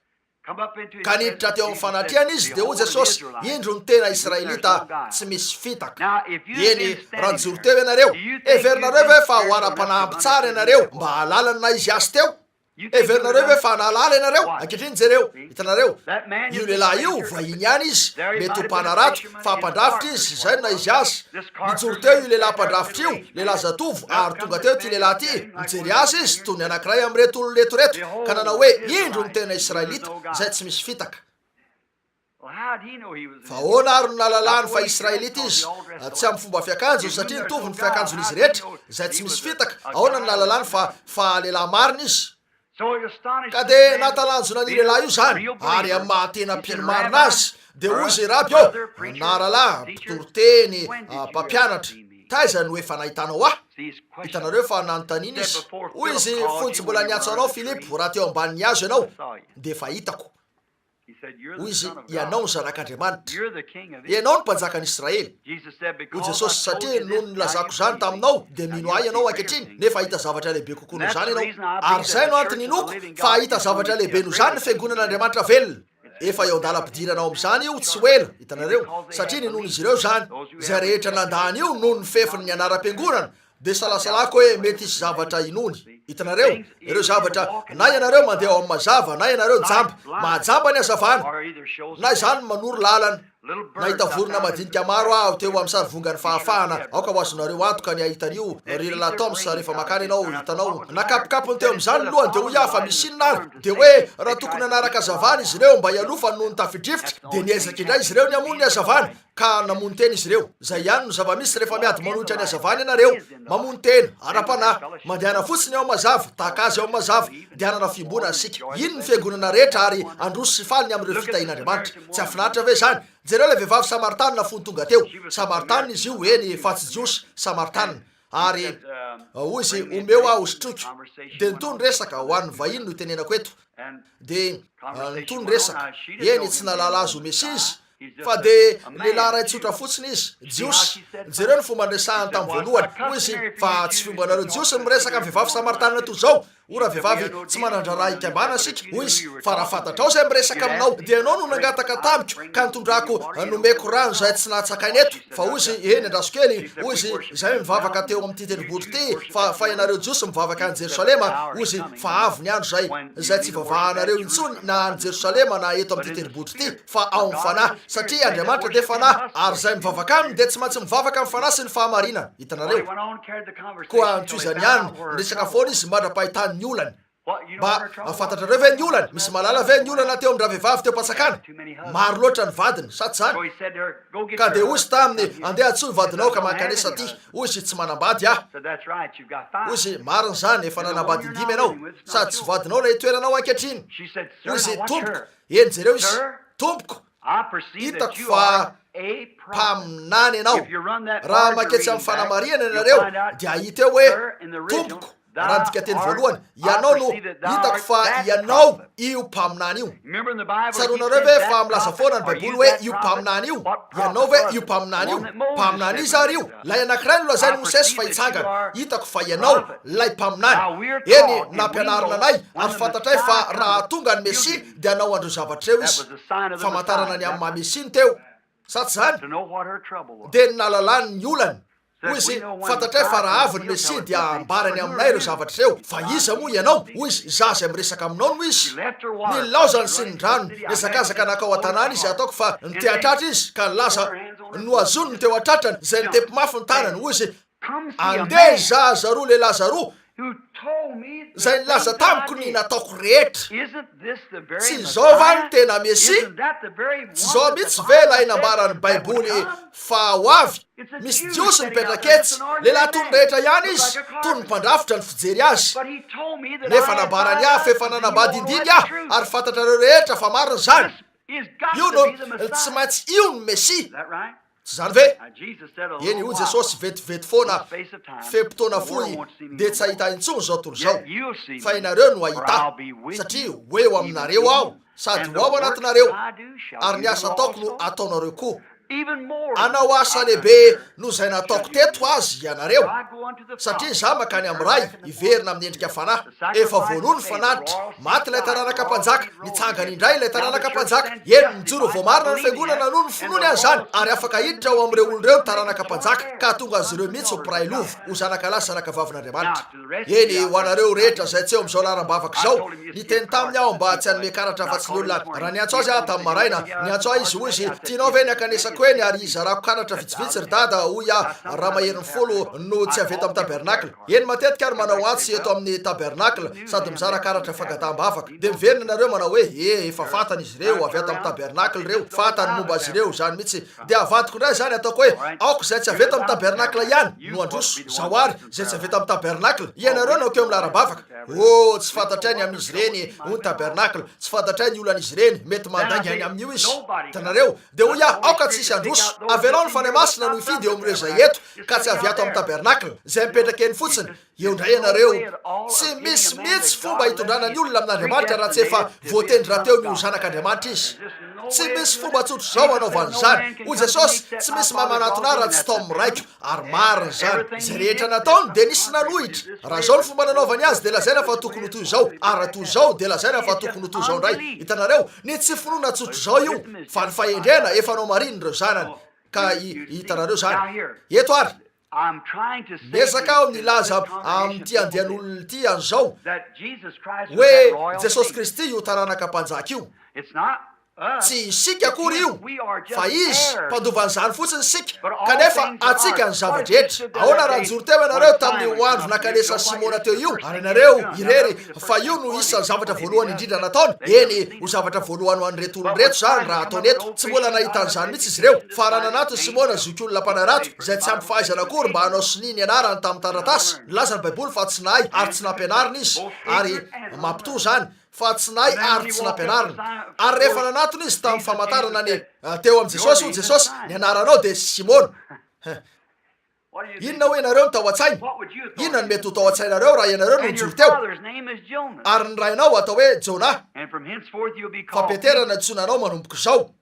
Ka niditra teo amin'ny fanatrehany izy, dia hoy Jesosy, Indro ny tena Israelita tsy misy fitaka. Eny, raha nijoro teo ianareo, heverinareo ve fa ho ara-panahy ampy tsara ianareo mba hahalala ny naha-izy azy teo? Heverinareo ve fa nahalala ianareo? Ankehitriny jereo, hitanareo, io lehilahy io, vahiny ihany izy, mety ho mpanarato, fa mpandrafitra izy, izay no naha-izy azy. Nijoro teo io lehilahy mpandrafitra io, lehilahy zatovo, ary tonga teo ity lehilahy ity, nijery azy izy, toy ny anankiray amin'ireto olona eto ireto, ka nanao hoe, Indro ny tena Israelita, izay tsy misy fitaka. Fa ahoana àry no nahalalany fa Israelita izy? Tsy amin'ny fomba fiakanjony, satria nitovy ny fiakanjon'izy rehetra, izay tsy misy fitaka. Ahoana no nahalalany fa, fa lehilahy marina izy? Ka dia nahatalanjona an'io lehilahy io izany, ary amin'ny maha-tena mpino marina azy, dia hoy izy, Raby ô, na rahalahy, mpitoriteny, mpampianatra, taiza no efa nahitanao ahy? Hitanareo fa nanontaniana izy. Hoy izy, Fony tsy mbola niantso anao Filipo, raha teo ambanin'ny hazo ianao, dia efa hitako. Hoy izy, Ianao no Zanak'Andriamanitra. Ianao no Mpanjakan'i Israely. Hoy Jesosy, Satria nony nilazako izany taminao, dia mino Ahy ianao ankehitriny, nefa hahita zavatra lehibe kokoa noho izany ianao. Ary izay no antony inoako fa hahita zavatra lehibe noho izany ny Fiangonan'Andriamanitra velona. Efa eo an-dalam-pidirana ao amin'izany io tsy ho ela, hitanareo, satria ninoan'izy ireo izany. Izay rehetra nandà an'io noho ny fefin'ny anaram-piangonana, Dia salasalako hoe mety hisy zavatra inoany. Hitanareo? Ireo zavatra, na ianareo mandeha ao amin'ny mazava, na ianareo jamba. Mahajamba ny hazavana. Na izany manoro lalana. Nahita vorona madinika maro aho teo amin'ny sarivongan'ny fahafahana. Aoka ho azonareo antoka ny hahita an'io, ry Rahalahy Toms, rehefa mankany ianao, hitanao. Nakapokapony teo amin'izany ny lohany, dia hoy aho, Fa misy inona ary? Dia hoe, raha tokony hanaraka hazavana izy ireo mba hialofany noho ny tafio-drivotra, dia niezaka indray izy ireo ny hamono ny hazavana. Ka namono tena izy ireo. Izay ihany no zava-misy rehefa miady manohitra ny hazavana ianareo. Mamono tena, ara-panahy. Mandehana fotsiny ao amin'ny mazava, tahaka Azy ao amin'ny mazava, dia hanana fiombonana isika. Hino ny fiangonana rehetra ary handroso sy hifaly ny amin'ireo fitahian'Andriamanitra. Tsy hahafinaritra ve izany? Jereo ilay vehivavy Samaritanina fony tonga teo. Samaritanina izy io, eny, fa tsy Jiosy. Samaritanina. Ary hoy izy, Omeo aho hosotroiko. Dia nitohy ny resaka, ho an'ny vahiny no itenenako eto. Dia nitohy ny resaka. Eny, tsy nahalala azy ho Mesia izy, Fa dia lehilahy iray tsotra fotsiny izy, Jiosy. Jereo ny fomba niresahany tamin'ny voalohany. Hoy izy, Fa tsy fombanareo Jiosy ny miresaka amin'ny vehivavy Samaritanina toy izao. O ravehivavy, tsy manan-draharaha hikambana isika. Hoy izy, Fa raha fantatrao izay miresaka aminao, dia ianao no nangataka tamiko, ka nitondrako, nomeko rano izay tsy nahatsakaina eto. Fa hoy izy, Eny, andraso kely, hoy izy, izahay mivavaka teo amin'ity tendrombohitra ity, fa, fa ianareo Jiosy mivavaka any Jerosalema, hoy izy, fa avy ny andro izay, izay tsy hivavahanareo intsony na any Jerosalema na eto amin'ity tendrombohitra ity, fa ao amin'ny Fanahy, satria Andriamanitra dia Fanahy, ary izay mivavaka Aminy dia tsy maintsy mivavaka amin'ny Fanahy sy ny fahamarinana. Hitanareo? Koa notohizany ihany, niresaka foana izy mandra-pahitany ny olany. Mba fantatrareo ve ny olany? Misy mahalala ve ny olana teo amin-dravehivavy teo am-pantsakana? Maro loatra ny vadiny, sa tsy izany? Ka dia hoy izy taminy, Andeha antsoy ny vadinao ka mankanesa aty. Hoy izy, Tsy manambady aho. Hoy izy, Marina izany, efa nanambady indimy ianao, sady tsy vadinao ilay itoeranao ankehitriny. Hoy izy, Tompoko, eny jereo izy, Tompoko, hitako fa mpaminany ianao. Raha manketsy amin'ny fanamarihana ianareo, dia hahita eo hoe, Tompoko, raha ny dikanteny voalohany, ianao no, hitako fa ianao io mpaminany io. Tsaroanareo ve fa milaza foana ny Baiboly hoe io mpaminany io? Ianao ve io mpaminany io? Mpaminany iza ary io? Ilay anankiray nolazain'i Mosesy fa hitsangana. Hitako fa ianao ilay mpaminany. Eny, nampianarina anay ary fantatray fa raha tonga ny Mesia dia hanao an'ireo zavatra ireo izy. Famantarana ny amin'ny maha Mesia ny teo. Sa tsy izany? Dia ny nahalalany ny olany. Hoy izy, Fantatray fa raha avy ny Mesia dia hambarany aminay ireo zavatra ireo. Fa iza moa ianao? Hoy izy, Izaho izay miresaka aminao no izy. Nilaozany sy ny ranony. Nihazakazaka nankao an-tanàna izy, ataoko fa niteha-tratra izy, ka nilaza, Nohazoniny teo an-tratrany, izay nitepy mafy ny tanany. Hoy izy, Andeha zaza roa lehilahy zaroa, izay nilaza tamiko ny nataoko rehetra. Tsy izao va no tena Mesia? Tsy izao mihitsy ve ilay nambaran'ny Baiboly fa ho avy? Misy Jiosy mipetraka etsy, lehilahy toy ny rehetra ihany izy, toy ny mpandrafitra ny fijery azy. Nefa nambarany ahy fa efa nanambady indimy aho, ary fantatrareo rehetra fa marina izany. Io no, tsy maintsy io no Mesia. Tsy izany ve? Eny, hoy Jesosy, vetivety foana, fe-potoana fohy, dia tsy hahita Ahy intsony izao tontolo izao. Fa ianareo no hahita Ahy, satria ho eo aminareo Aho, sady ho ao anatinareo, ary ny asa ataoko no hataonareo koa. Hanao asa lehibe noho izay nataoko teto azy ianareo, satria Izaho mankany amin'ny Ray, hiverina amin'ny endrika fanahy. Efa voaloa ny fanatitra, maty ilay taranaka mpanjaka, nitsangana indray ilay taranaka mpanjaka. Eny, nijoro voamarina ny fiangonana noho ny finoany an'izany, ary afaka hiditra ao amin'ireo olona ireo ny taranaka mpanjaka, ka hahatonga azy ireo mihitsy ho mpiray lova, ho zanakalahy sy zanakavavin'Andriamanitra. Eny, ho anareo rehetra izay tsy eo amin'izao laharam-bavaka izao, niteny taminy aho mba tsy hanome karatra afa-tsy ny olona. Raha niantso azy aho tamin'ny maraina, niantso ahy izy, hoy izy, Tianao ve ny hankanesako eny ary hizarako karatra vitsivitsy, ry Dada? Hoy aho, Raha maherin'ny folo no tsy avy eto amin'ny tabernakla. Eny, matetika ary manao antso eto amin'ny tabernakla, sady mizara karatra fangataham-bavaka. Dia miverina ianareo manao hoe, E, efa fantany izy ireo, avy ato amin'ny tabernakla ireo, fantany ny momba azy ireo, izany mihitsy. Dia avadiko indray izany, ataoko hoe, Aoka izay tsy avy eto amin'ny tabernakla ihany no handroso. Izao àry, izay tsy avy eto amin'ny tabernakla, ianareo no hankeo amin'ny laharam-bavaka. Oh, tsy fantatray ny amin'izy ireny, hoy ny tabernakla. Tsy fantatray ny olan'izy ireny. Mety mandainga ny amin'io izy. Hitanareo? Dia hoy aho, Aoka tsy hisy handroso. Avelao ny Fanahy Masina no hifidy eo amin'ireo izay eto, ka tsy avy ato amin'ny tabernakla, izay mipetraka eny fotsiny. Eo indray ianareo. Tsy misy mihitsy fomba hitondrana ny olona amin'Andriamanitra raha tsy efa voatendry rahateo ny ho zanak'Andriamanitra izy. Tsy misy fomba tsotr'izao hanaovana izany. Hoy Jesosy, Tsy misy maha manatona Ahy raha tsy tao amin'ny Raiko. Ary marina izany. Izay rehetra nataony dia nisy nanohitra. Raha izao ny fomba nanaovany azy dia lazaina fa tokony ho toy izao, ary raha toy izao dia lazaina fa tokony ho toy izao indray. Hitanareo? Ny tsy finoana tsotr'izao io, fa ny fahendrena efa nomarin'ireo zanany. Ka hitanareo izany. Eto ary, miezaka aho nilaza amin'ity andian'olona ity an'izao, hoe Jesosy Kristy io taranaka mpanjaka io. Tsy isika akory io, fa Izy, mpandova an'izany fotsiny isika. Kanefa antsika ny zava-drehetra. Ahoana raha nijoro teo ianareo tamin'io andro nankanesan'i Simona teo io, ary ianareo irery, fa io no isan'ny zavatra voalohany indrindra nataony? Eny, ho zavatra voalohany ho an'ireto olona ireto izany raha ataony eto. Tsy mbola nahita an'izany mihitsy izy ireo. Fa raha nanatona Simona, zokiolona mpanarato, izay tsy ampy fahaizana akory mba hanao sonia ny anarany tamin'ny taratasy, nilaza ny Baiboly fa tsy nahay ary tsy nampianarina izy, ary mampitohy izany, fa tsy nahay ary tsy nampianarina. Ary rehefa nanatona izy tamin'ny famantarana ny teo amin'i Jesosy, hoy Jesosy, Ny anaranao dia Simona. Inona hoy ianareo no tao an-tsainy? Inona no mety ho tao an-tsainareo raha ianareo no nijoro teo? Ary ny rainao atao hoe Jonah, fa Petera no antsoina anao manomboka izao.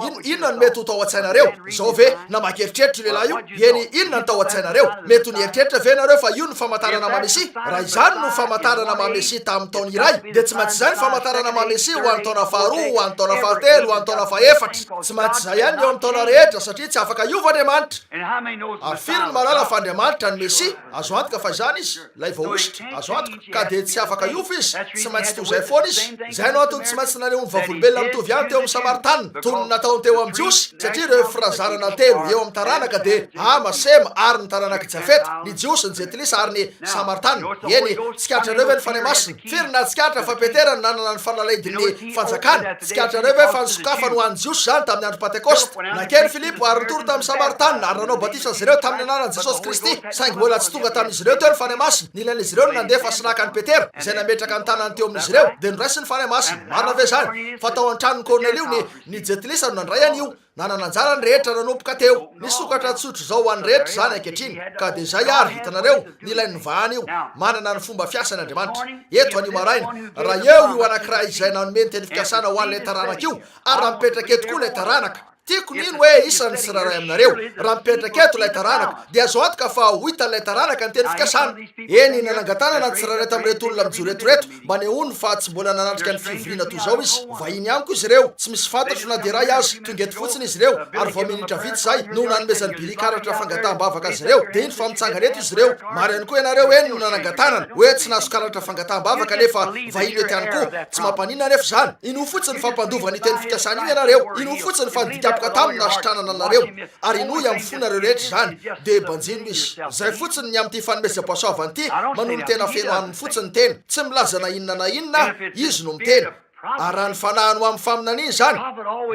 In, inona no mety ho tao an-tsainareo? Izao ve, namaky eritreritra io lehilahy io? Eny, inona no tao an-tsainareo? Mety ho nieritreritra ve ianareo fa io no famantarana maha Mesia? Raha izany no famantarana maha Mesia tamin'ny taona iray, dia tsy maintsy izay ny famantarana maha Mesia ho an'ny taona faharoa, ho an'ny taona fahatelo, ho an'ny taona fahefatra. Tsy maintsy izay ihany ny eo amin'ny taona rehetra, satria tsy afaka hiova Andriamanitra. Ary firy no mahalala fa Andriamanitra no Mesia? Azo antoka fa izany Izy, ilay voahosotra. Azo antoka. Ka dia tsy afaka hiova Izy, tsy maintsy toy izay foana Izy. Izay no antony tsy maintsy nanehoany vavolombelona mitovy ihany teo amin'ny Samaritanina, toy ny nataony teo amin'ny Jiosy, satria ireo firazanana telo eo amin'ny taranaka dia Hama, Sema, ary ny taranak'i Jafeta, ny Jiosy, ny Jentilisa, ary ny Samaritanina. Eny, tsikaritrareo ve ny Fanahy Masina? Firy no nahatsikaritra fa Petera no nanana ny fanalahidin'ny Fanjakana? Tsikaritrareo ve fa nisokafany ho an'ny Jiosy izany tamin'ny andro Pantekosta? Nankeny Filipo ary nitory tamin'ny Samaritanina ary nanao batisa azy ireo tamin'ny anaran'i Jesosy Kristy, saingy mbola tsy tonga tamin'izy ireo teo ny Fanahy Masina. Nilain'izy ireo ny nandefa sy naka an'i Petera, izay nametraka ny tanany teo amin'izy ireo, dia noraisiny ny Fanahy Masina. Marina ve izany? Fa tao an-tranon'i Kornelio ny ny Jentilisa no nandray an'io. Nanana anjara ny rehetra nanomboka teo. Nisokatra tsotr'izao ho an'ny rehetra izany ankehitriny. Ka dia izay àry, hitanareo, nilain'ny novahana io. Manana ny fomba fiasany Andriamanitra. Eto anio maraina, raha eo io anankiray izay nanome ny teny fikasana ho an'ilay taranaka io, ary raha mipetraka eto koa ilay taranaka, tiako ny hino hoe isan'ny tsirairay aminareo, raha mipetraka eto ilay taranaka, dia azo antoka fa ho hitan'ilay taranaka ny teny fikasana. Eny, nanangan-tanana ny tsirairay tamin'ireto olona mijoro eto ireto, Mba anehoany fa tsy mbola nanatrika ny fivoriana toy izao izy. Vahiny amiko izy ireo, tsy misy fantatro na dia iray aza. Tonga eto fotsiny izy ireo, ary vao minitra vitsy izay no nanomezan'i Billy karatra fangataham-bavaka azy ireo, dia indro fa mitsangana eto izy ireo. Maro ihany koa ianareo eny no nanangan-tanana, hoe tsy nahazo karatra fangataham-bavaka nefa vahiny eto ihany koa. Tsy mampaninona anefa izany. Inoa fotsiny fa mpandova an'io teny fikasana io ianareo. Inoa fotsiny fa nidikapoka taminy nahasitranana anareo. Ary inoy amin'ny fonareo rehetra izany, dia banjino izy. Izay fotsiny ny amin'ity fanomezam-pahasoavana ity, manolo-tena feno aminy fotsiny ny tena. Tsy milaza na inona na inona aho, izy no miteny. Ary raha ny fanahiny ho amin'ny faminaniana izany,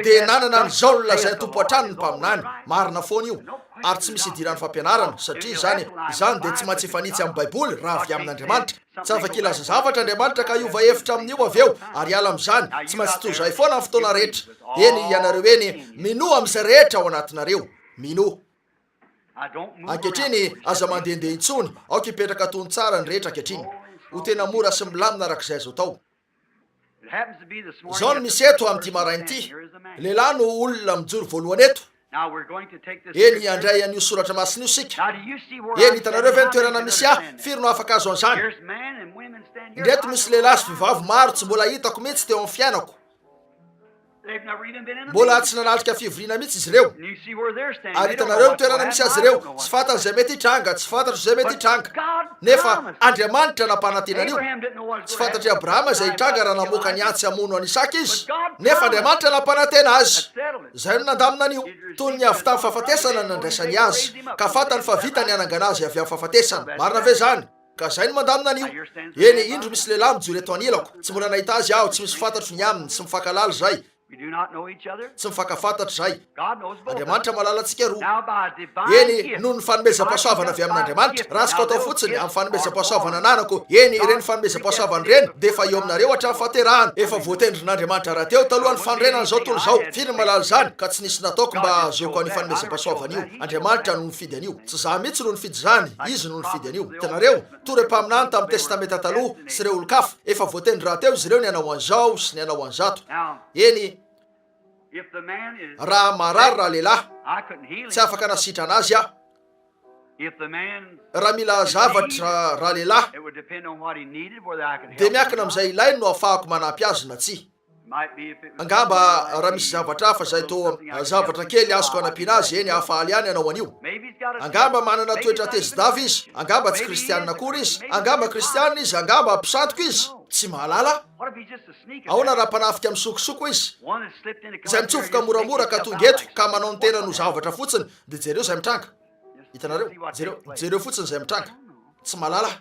dia nanana an'izao nolazain'ny Tompo hatrany ny mpaminany. Marina foana io. Ary tsy misy idiran'ny fampianarana, satria izany, izany dia tsy maintsy hifanitsy amin'ny Baiboly raha avy amin'Andriamanitra. Tsy afaka hilaza zavatra Andriamanitra ka hiova hevitra amin'io avy eo ary hiala amin'izany. Tsy maintsy toy izay foana ny fotoana rehetra. Eny, ianareo eny, minoa amin'izay rehetra ao anatinareo. Minoa. Ankehitriny, aza mandehandeha intsony. Aoka hipetraka tony tsara ny rehetra ankehitriny. Ho tena mora sy milamina araka izay azo atao. Izao no misy eto amin'ity maraina ity. Lehilahy no olona mijoro voalohany eto. Eny, handray an'io Soratra Masina io isika. Eny, hitanareo ve ny toerana misy ahy? Firy no afaka hahazo an'izany? Indreto misy lehilahy sy vehivavy maro tsy mbola hitako mihitsy teo amin'ny fiainako. Mbola tsy nanatrika fivoriana mihitsy izy ireo. Ary hitanareo ny toerana misy azy ireo. Tsy fantany izay mety hitranga, tsy fantatro izay mety hitranga. Nefa Andriamanitra nampanantena an'io. Tsy fantatr'i Abrahama izay hitranga raha namoaka ny antsy hamono an'i Isaka izy. Nefa Andriamanitra nampanantena azy. Izay no nandamina an'io. Toy ny avy tamin'ny fahafatesana no nandraisany azy. Ka fantany fa vita ny hanangana azy avy amin'ny fahafatesana. Marina ve izany? Ka izay no mandamina an'io. Eny, indro misy lehilahy mijoro eto anilako. Tsy mbola nahita azy aho, tsy misy fantatro ny aminy, tsy mifankahalala izay. Tsy mifankafantatra izay. Andriamanitra mahalala antsika roa. Eny, noho ny fanomezam-pahasoavana avy amin'Andriamanitra. Raha azoko atao fotsiny, amin'ny fanomezam-pahasoavana ananako, eny, ireny fanomezam-pahasoavana ireny dia efa eo aminareo hatramin'ny fahaterahana. Efa voatendrin'Andriamanitra rahateo talohan'ny fanorenana izao tontolo izao. Firy ny mahalala izany? Ka tsy nisy nataoko mba hahazoako an'io fanomezam-pahasoavana io. Andriamanitra no nifidy an'io. Tsy izaho mihitsy no nifidy izany, Izy no nifidy an'io. Hitanareo? Toy ireo mpaminany tamin'ny Testamenta Taloha sy ireo olon-kafa, efa voatendry rahateo izy ireo ny hanao an'izao sy ny hanao an'izato. Eny, raha marary ralehilahy, tsy afaka nasitrana azy aho. Raha mila zavatra ralehilahy, dia miankina amin'izay ilainy no ahafahako manampy azy na tsia. Angamba raha misy zavatra hafa izay toa zavatra kely azoko anampiana azy, eny, hahafaly ahy ny hanao an'io. Angamba manana toetra tezi-dava izy, angamba tsy kristiana akory izy, angamba kristiana izy, angamba mpisandoka izy, tsy mahalala aho. Ahoana raha mpanafika misokosoko izy, izay mitsofoka moramora ka tonga eto ka manao ny tenany ho zavatra fotsiny, dia jereo izay mitranga. Hitanareo? Jereo, jereo fotsiny izay mitranga. Tsy mahalala aho.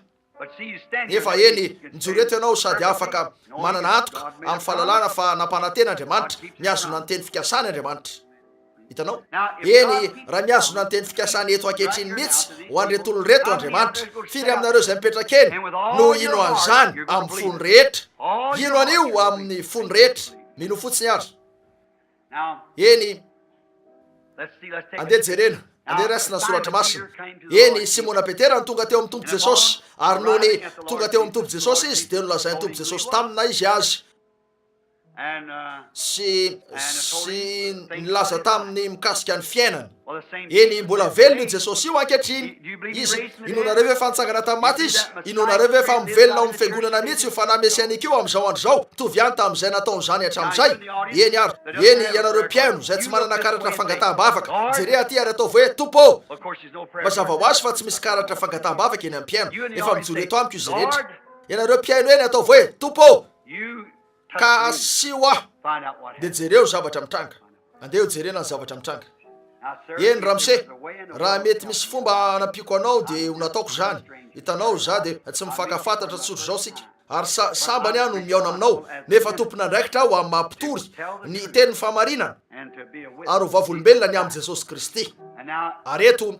Nefa, eny, mijoro eto ianao sady afaka manana antoka amin'ny fahalalana fa nampanantena Andriamanitra, mihazona ny teny fikasany Andriamanitra. Hitanao? Eny, raha mihazona ny teny fikasany eto ankehitriny mihitsy ho an'ireto olona ireto Andriamanitra, firy aminareo izay mipetraka eny no hino an'izany amin'ny fony rehetra? Hino an'io amin'ny fony rehetra. Minoa fotsiny ary. Eny, andeha jerena, andeha raisina ny Soratra Masina. Eny, Simona Petera no tonga teo amin'ny Tompo Jesosy, ary nony tonga teo amin'ny Tompo Jesosy izy, dia nolazain'ny Tompo Jesosy taminy na izy azy, sy, sy nilaza taminy mikasika ny fiainany. Eny, mbola velona io Jesosy io ankehitriny. Izy, inoanareo ve fa nitsangana tamin'ny maty Izy? Inoanareo ve fa mivelona ao amin'ny Fiangonana mihitsy io Fanahy Mesianika io amin'izao andro izao, mitovy ihany tamin'izay nataon'izany hatramin'izay? Eny ary. Eny, ianareo mpihaino izay tsy manana karatra fangataham-bavaka, jere aty ary ataovy hoe, Tompo ô! Mazava ho azy fa tsy misy karatra fangataham-bavaka eny amin'ny mpihaino. Efa mijoro eto amiko izy rehetra. Ianareo mpihaino eny, ataovy hoe, Tompo ô! Ka asio aho, dia jereo zavatra mitranga. Andeha ho jerena ny zavatra mitranga. Eny, ramose, raha mety misy fomba hanampiako anao dia ho nataoko izany. Hitanao, izaho dia tsy mifankafantatra tsotra izao isika. Ary sa, sambany aho no mihaona aminao, nefa tompon'andraikitra aho amin'ny maha-mpitory ny tenin'ny fahamarinana ary ho vavolombelona ny amin'i Jesosy Kristy. Ary eto,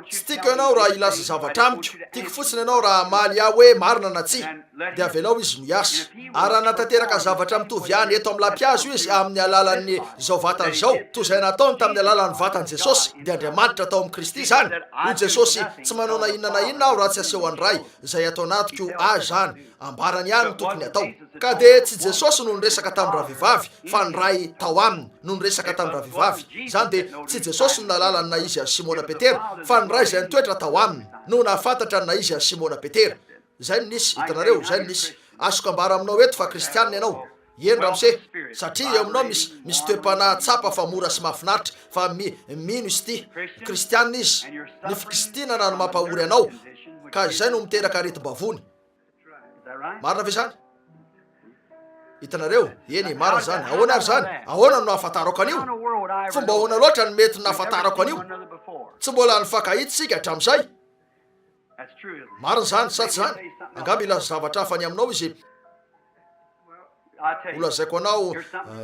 Tsy tiako ianao raha hilaza zavatra amiko, tiako fotsiny ianao raha hamaly ahy hoe marina na tsia. Dia avelao izy no hiasa. Ary raha hanatanteraka zavatra mitovy ihany eto amin'ny lampihazo izy amin'ny alalan'ny izao vatana izao, toy izay nataony tamin'ny alalan'ny vatan'i Jesosy, dia Andriamanitra tao amin'i Kristy izany. Hoy Jesosy, Tsy manao na inona na inona aho raha tsy asehon'ny Ray izay ato anatiko ahy izany. Ambarany ihany ny tokony hatao. Ka dia tsy Jesosy no niresaka tamin-dravehivavy fa ny Ray tao aminy no niresaka tamin-dravehivavy. Izany dia tsy Jesosy no nahalala ny naha-izy an'i Simona Petera fa ny Ray izay nitoetra tao aminy no nahafantatra ny naha-izy an'i Simona Petera. Izay no nisy, hitanareo, izay no nisy. Azoko ambara aminao eto fa kristianina ianao. Eny ramose, satria eo aminao misy, misy toe-panahy tsapa fa mora sy mahafinaritra, fa mi, mino izy ity. Kristianina izy. Ny fikistinana no mampahory anao, ka izay no miteraka aretim-bavony. Marina ve izany? Hitanareo? Eny, marina izany. Ahoana ary izany? Ahoana no nahafantarako an'io? Fomba ahoana loatra no mety nahafantarako an'io? Tsy mbola nifankahita isika hatramin'izay. Marina izany, sa tsy izany? Angamba hilaza zavatra hafa ny aminao izy. Holazaiko anao,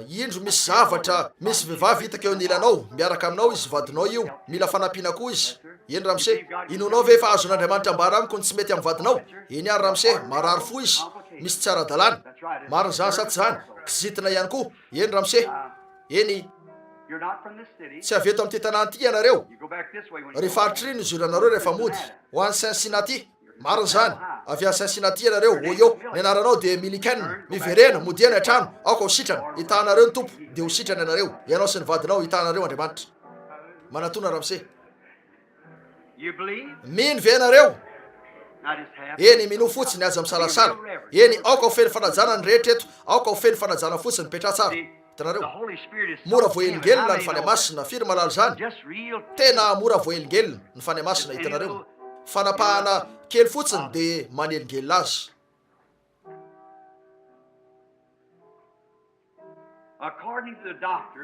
indro misy zavatra, misy vehivavy hitako eo anilanao, miaraka aminao izy, vadinao io, mila fanampiana koa izy. Eny ramose, inoanao ve fa azon'Andriamanitra ambara amiko ny tsy mety amin'ny vadinao? Eny ary ramose, marary fo izy, misy tsy ara-dalàna. Marina izany sa tsy izany? Kizitina ihany koa. Eny ramose. Eny. Tsy avy eto amin'ity tanàna ity ianareo. Ry faritry ry no izoranareo rehefa mody, ho any Cincinnati. Marina izany. Avy any Cincinnati ianareo, Ohio. Ny anaranao dia Milliken. Miverena, modia any an-trano. Aoka ho sitrana. Hitaha anareo ny Tompo, dia ho sitrana ianareo. Ianao sy ny vadinao, hitaha anareo Andriamanitra. Manatòna, ramose. Mino ve ianareo? Eny, minoa fotsiny, aza misalasala. Eny, aoka ho feno fanajana ny rehetra eto. Aoka ho feno fanajana fotsiny. Mipetraha tsara. Hitanareo? Mora voahelingelina ny Fanahy Masina. Firy mahalala izany? Tena mora voahelingelina ny Fanahy Masina, hitanareo. Fanapahana kely fotsiny dia manelingelina azy.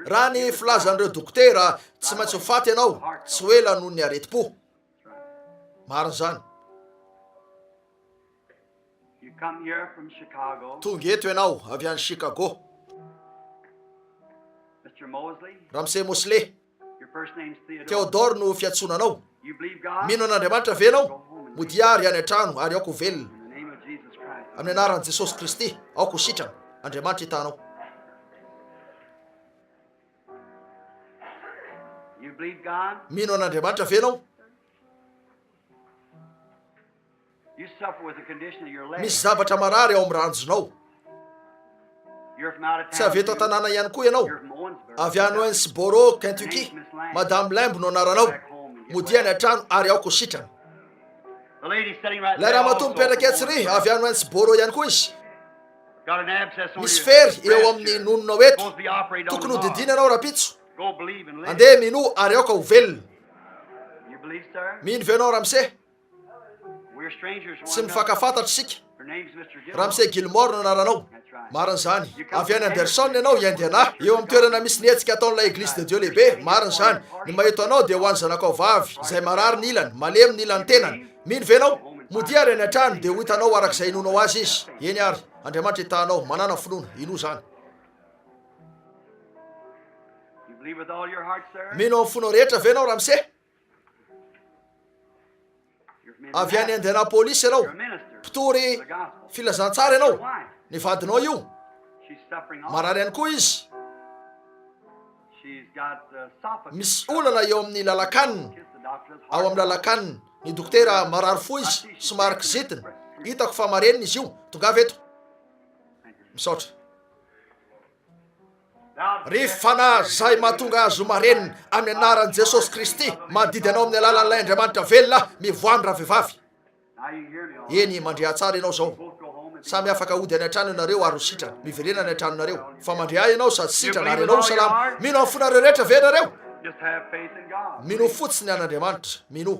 Raha ny filazan'ireo dokotera, tsy maintsy ho faty ianao tsy ho ela noho ny aretim-po. Marina izany. Tonga eto ianao avy any Chicago. Ramose Mosley, Theodore no fiantsoana anao. Mino an'Andriamanitra ve ianao? Modia ary any an-trano ary aoka ho velona. Amin'ny anaran'i Jesosy Kristy, aoka ho sitrana. Andriamanitra hitaha anao. Mino an'Andriamanitra ve ianao? Misy zavatra marary ao amin'ny ranjonao. Tsy avy eto an-tanàna ihany koa ianao. Avy any Owensboro, Kentucky. Madame Lamb no anaranao. Modia any an-trano ary aoka ho sitrana. Ilay ramatoa mipetraka etsy ry, avy any Owensboro ihany koa izy. Misy fery eo amin'ny nononao eto. Tokony ho didiana ianao rahampitso. Andeha minoa ary aoka ho velona. Mino ve ianao ramose? Tsy mifankafantatra isika. Ramose Gilmore no anaranao. Marina izany. Avy any Anderson ianao, Indiana. Eo amin'ny toerana misy ny hetsika ataon'ilay Eglise de Dieu lehibe. Marina izany. Ny mahita anao dia ho an'ny zanakao vavy, izay marary ny ilany, malemy ny ilan'ny tenany. Mino ve ianao? Modia ary any an-trano, dia ho hitanao araka izay inoanao azy izy. Eny ary. Andriamanitra hitaha anao. Manàna finoana. Inoa izany. Mino amin'ny fonao rehetra ve ianao, ramose? Avy any Indianapolis ianao. Mpitory filazantsara ianao. Ny vadinao io. Marary ihany koa izy. Misy olana eo amin'ny lalan-kanina. Ao amin'ny lalan-kanina. Ny dokotera marary fo izy, somary kizitina. Hitako fa marenina izy io. Tongava eto. Misaotra. Ry fanahy izay mahatonga azy ho marenina, amin'ny anaran'i Jesosy Kristy, mandidy anao amin'ny alalan'ilay Andriamanitra velona, mivoaha ny ravehivavy. Eny, mandre tsara ianao izao. Samy afaka hody any an-trano ianareo ary ho sitrana. Miverena any an-tranonareo. Fa mandre ahy ianao sady sitrana ary ianao ho salama. Mino amin'ny fonareo rehetra ve ianareo? Minoa fotsiny an'Andriamanitra. Minoa.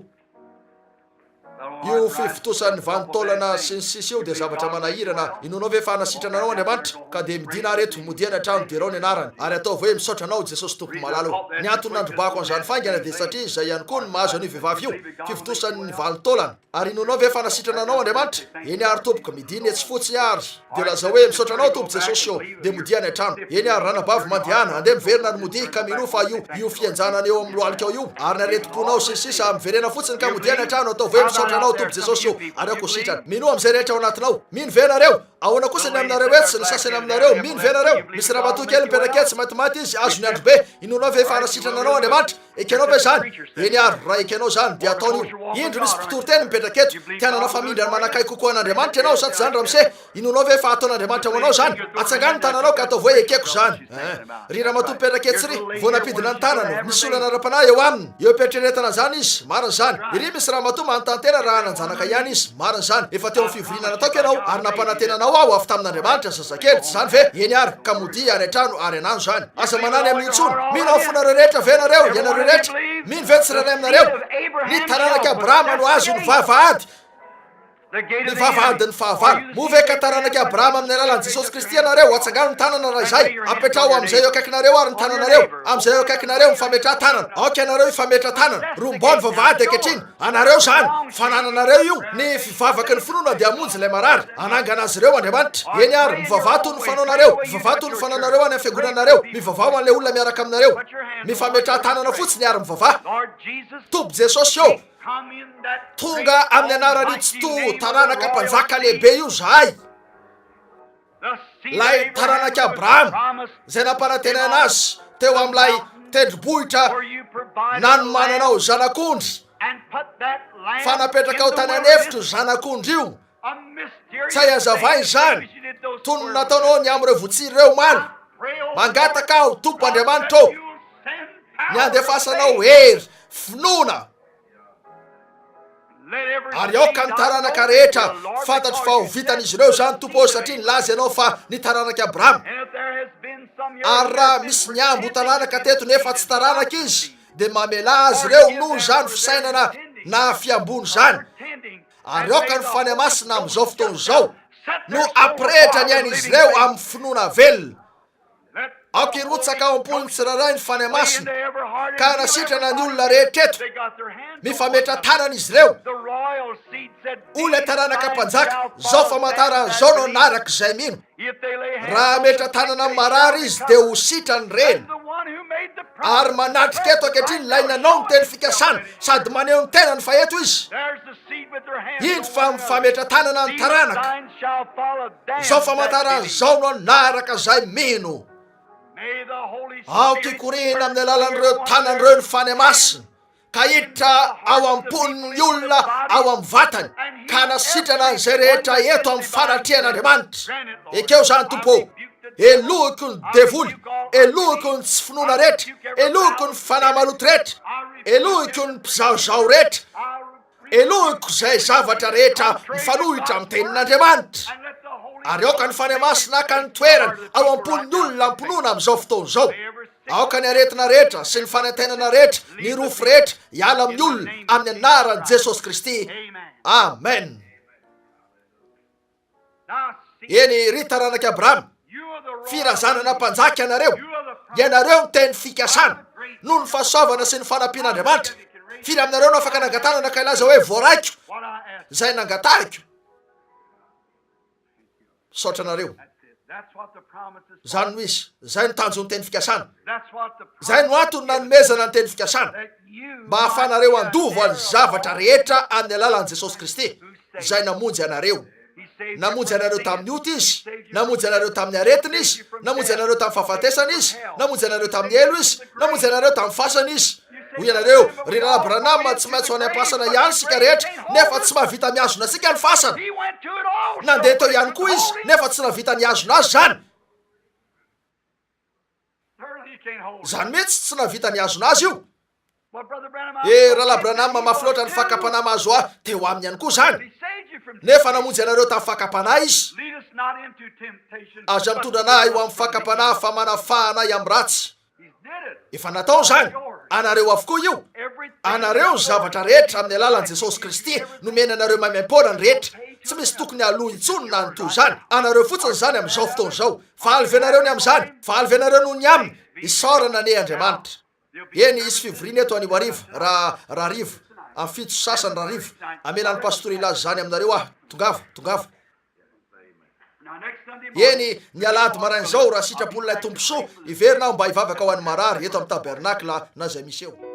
Io fivotosan'ny vanin-taolana sy ny sisa io dia zavatra manahirana. Inoanao ve fa hanasitrana anao Andriamanitra? Ka dia midina ary eto, modia any an-trano, derao ny anarany, ary ataovy hoe, Misaotra anao, Jesosy Tompo malala o. Ny antony nandrobako an'izany faingana dia satria izay ihany koa no mahazo an'io vehivavy io, fivotosan'ny vanin-taolana. Ary inoanao ve fa hanasitrana anao Andriamanitra? Eny ary tompoko, midina etsy fotsiny ary. Dia lazao hoe, Misaotra anao Tompo Jesosy ô! Dia modia any an-trano. Eny ary, ranabavy, mandehana, andeha miverina ary modia, ka minoa fa io, io fihenjanana eo amin'ny lohalikao io, ary ny aretim-ponao, sy ny sisa, miverena fotsiny ka modia any an-trano, ataovy hoe, Misaotra anao Tompo Jesosy ô! Ary aoka ho sitrana. Minoa amin'izay rehetra ao anatinao. Mino ve ianareo? Ahoana kosa ny aminareo etsy, ny sasany aminareo? Mino ve ianareo? Misy ramatoa kely mipetraka etsy, maintimainty izy, azon'ny androbe. Inoanao ve fa hanasitrana anao Andriamanitra? Ekenao ve izany? Eny ary, raha ekenao izany, dia ataony io. Indro misy mpitory teny mipetraka eto. Te hanana famindrana manakaiky kokoa an'Andriamanitra ianao, sa tsy izany, ramose? Inoanao ve fa ataon'Andriamanitra ho anao izany? Atsangano ny tananao ka ataovy hoe ekeko izany. Eh. Ry ramatoa mipetraka etsy ry, vao nampidina ny tanany, misy olana ara-panahy eo aminy. Eo am-pieritreretana an'izany izy. Marina izany. Iry misy ramatoa manontany tena raha hanan-janaka ihany izy. Marina izany. Efa teo amin'ny fivoriana nataoko ianao, ary nampanantena anao aho avy tamin'Andriamanitra, zazakely. Tsy izany ve? Eny ary, ka modia any an-trano ary anano izany. Aza manany amin'io intsony. Mino amin'ny fonareo rehetra ve ianareo, ianareo rehetra? Mino ve ny tsirairay aminareo? Ny taranak'i Abrahama no azon'ny vavahady. Ny vavahadin'ny fahavalo. Moa ve ka taranak'i Abrahama amin'ny alalan'i Jesosy Kristy ianareo? Atsangano ny tanana raha izay. Apetraho amin'izay eo akaikinareo àry ny tananareo. Amin'izay eo akaikinareo, mifametraha tanana. Aoka ianareo hifametra tanana. Rombao ny vavahady ankehitriny. Anareo izany. Fanananareo io. Ny fivavaky ny finoana dia hamonjy ilay marary. Hanangana azy ireo Andriamanitra. Eny àry, mivavaha toy ny fanaonareo. Mivavaha toy ny fanaonareo any amin'ny fiangonanareo. Mivavaha ho an'ilay olona miaraka aminareo. Mifametraha tanana fotsiny ary mivavaha. Tompo Jesosy ô! Tonga amin'ny anaran'io Tsitoha taranaka mpanjaka lehibe io izahay, ilay taranak'i Abrahama, izay nampanantenaina azy teo amin'ilay tendrombohitra nanomananao zanak'ondry, fa napetrakao tany an'efitra io zanak'ondry io. Tsy hay hazavaina izany, toy ny nataonao ny amin'ireo voatsiry ireo omaly. Mangataka aho, Tompo Andriamanitra ô, ny handefasanao hery, finoana, ary aoka ny taranaka rehetra fantatro fa ho vitan'izy ireo izany, Tompo ô, satria nilaza Ianao fa ny taranak'i Abrahama. Ary raha misy nihambo ho taranaka teto nefa tsy taranaka izy, dia mamelà azy ireo noho izany fisainana na fihamboana izany. Ary aoka ny Fanahy Masina amin'izao fotoana izao no hampirehitra ny ain'izy ireo amin'ny finoana velona. Aoka hirotsaka ao am-pon'ny tsirairay ny Fanahy Masina ka hanasitrana ny olona rehetra eto. Mifametra-tanana izy ireo. Hoy ilay taranaka mpanjaka, Izao famantarana izao no hanaraka izay mino. Raha hametra-tanana amin'ny marary izy dia ho sitrany ireny. Ary manatrika eto ankehitriny ilay nanao ny teny fikasana sady maneho ny tenany fa eto izy. Indro fa mifametra-tanana ny taranaka. Izao famantarana izao no hanaraka izay mino. Aoka hikoriana amin'ny alalan'ireo tanana ireo ny Fanahy Masina. ka hiditra ao am-pon'ny olona ao amin'ny vatany, ka hanasitrana an'izay rehetra eto amin'ny fanatrehan'Andriamanitra. Ekeo izany, Tompo ô. Helohiko ny devoly, helohiko ny tsy finoana rehetra, helohiko ny fanahy maloto rehetra, helohiko ny mpizahozaho rehetra, helohiko izay zavatra rehetra mifanohitra amin'ny tenin'Andriamanitra. Ary aoka ny Fanahy Masina haka ny toerany ao am-pon'ny olona am-pinoana amin'izao fotoana izao. Aoka ny aretina rehetra sy ny fanaintainana rehetra, ny rofy rehetra, hiala amin'ny olona, amin'ny anaran'i Jesosy Kristy. Amen. Eny, ry taranak'i Abrahama, firazanana mpanjaka ianareo, ianareo no teny fikasana, noho ny fahasoavana sy ny fanampian'Andriamanitra. Firy aminareo no afaka nangatanana ka hilaza hoe, Voaraiko izay nangatahiko? Misaotra anareo. Izany no izy. Izay no tanjon'ny teny fikasana. Izay no antony nanomezana ny teny fikasana. Mba hahafanareo handova ny zavatra rehetra amin'ny alalan'i Jesosy Kristy, izay namonjy anareo. Namonjy anareo tamin'ny ota Izy, namonjy anareo tamin'ny aretina Izy, namonjy anareo tamin'ny fahafatesana Izy, namonjy anareo tamin'ny helo Izy, namonjy anareo tamin'ny fasana Izy. Hoy ianareo, Ry Rahalahy Branham, tsy maintsy ho any am-pasana ihany isika rehetra, nefa tsy mahavita mihazona antsika ny fasana. Nandeha teo ihany koa izy, nefa tsy nahavita nihazona azy izany. Izany mihitsy, tsy nahavita nihazona azy io. Eh, Rahalahy Branham, mafy loatra ny fakam-panahy mahazo ahy. Teo aminy ihany koa izany. Nefa namonjy anareo tamin'ny fakam-panahy izy. Aza mitondra anay ho amin'ny fakam-panahy fa manafaha anay amin'ny ratsy. Efa natao izany. Anareo avokoa io. Anareo ny zavatra rehetra amin'ny alalan'i Jesosy Kristy. Nomena anareo maimaimpoana ny rehetra. Tsy misy tokony haloa intsony na ny toy izany. Anareo fotsiny izany amin'izao fotoana izao. Faly ve nareo ny amin'izany? Faly ve nareo noho ny aminy? Isaorana anie Andriamanitra. Eny, hisy fivoriana eto anio hariva, raha, rahariva, amin'ny fito sy sasany rahariva. Hamela ny pastora hilaza izany aminareo aho. Tongava, tongava. Eny, ny alahady maraina izao, raha sitrapon'ilay Tompo soa, hiverina aho mba hivavaka ho an'ny marary, eto amin'ny tabernakla na izay misy eo.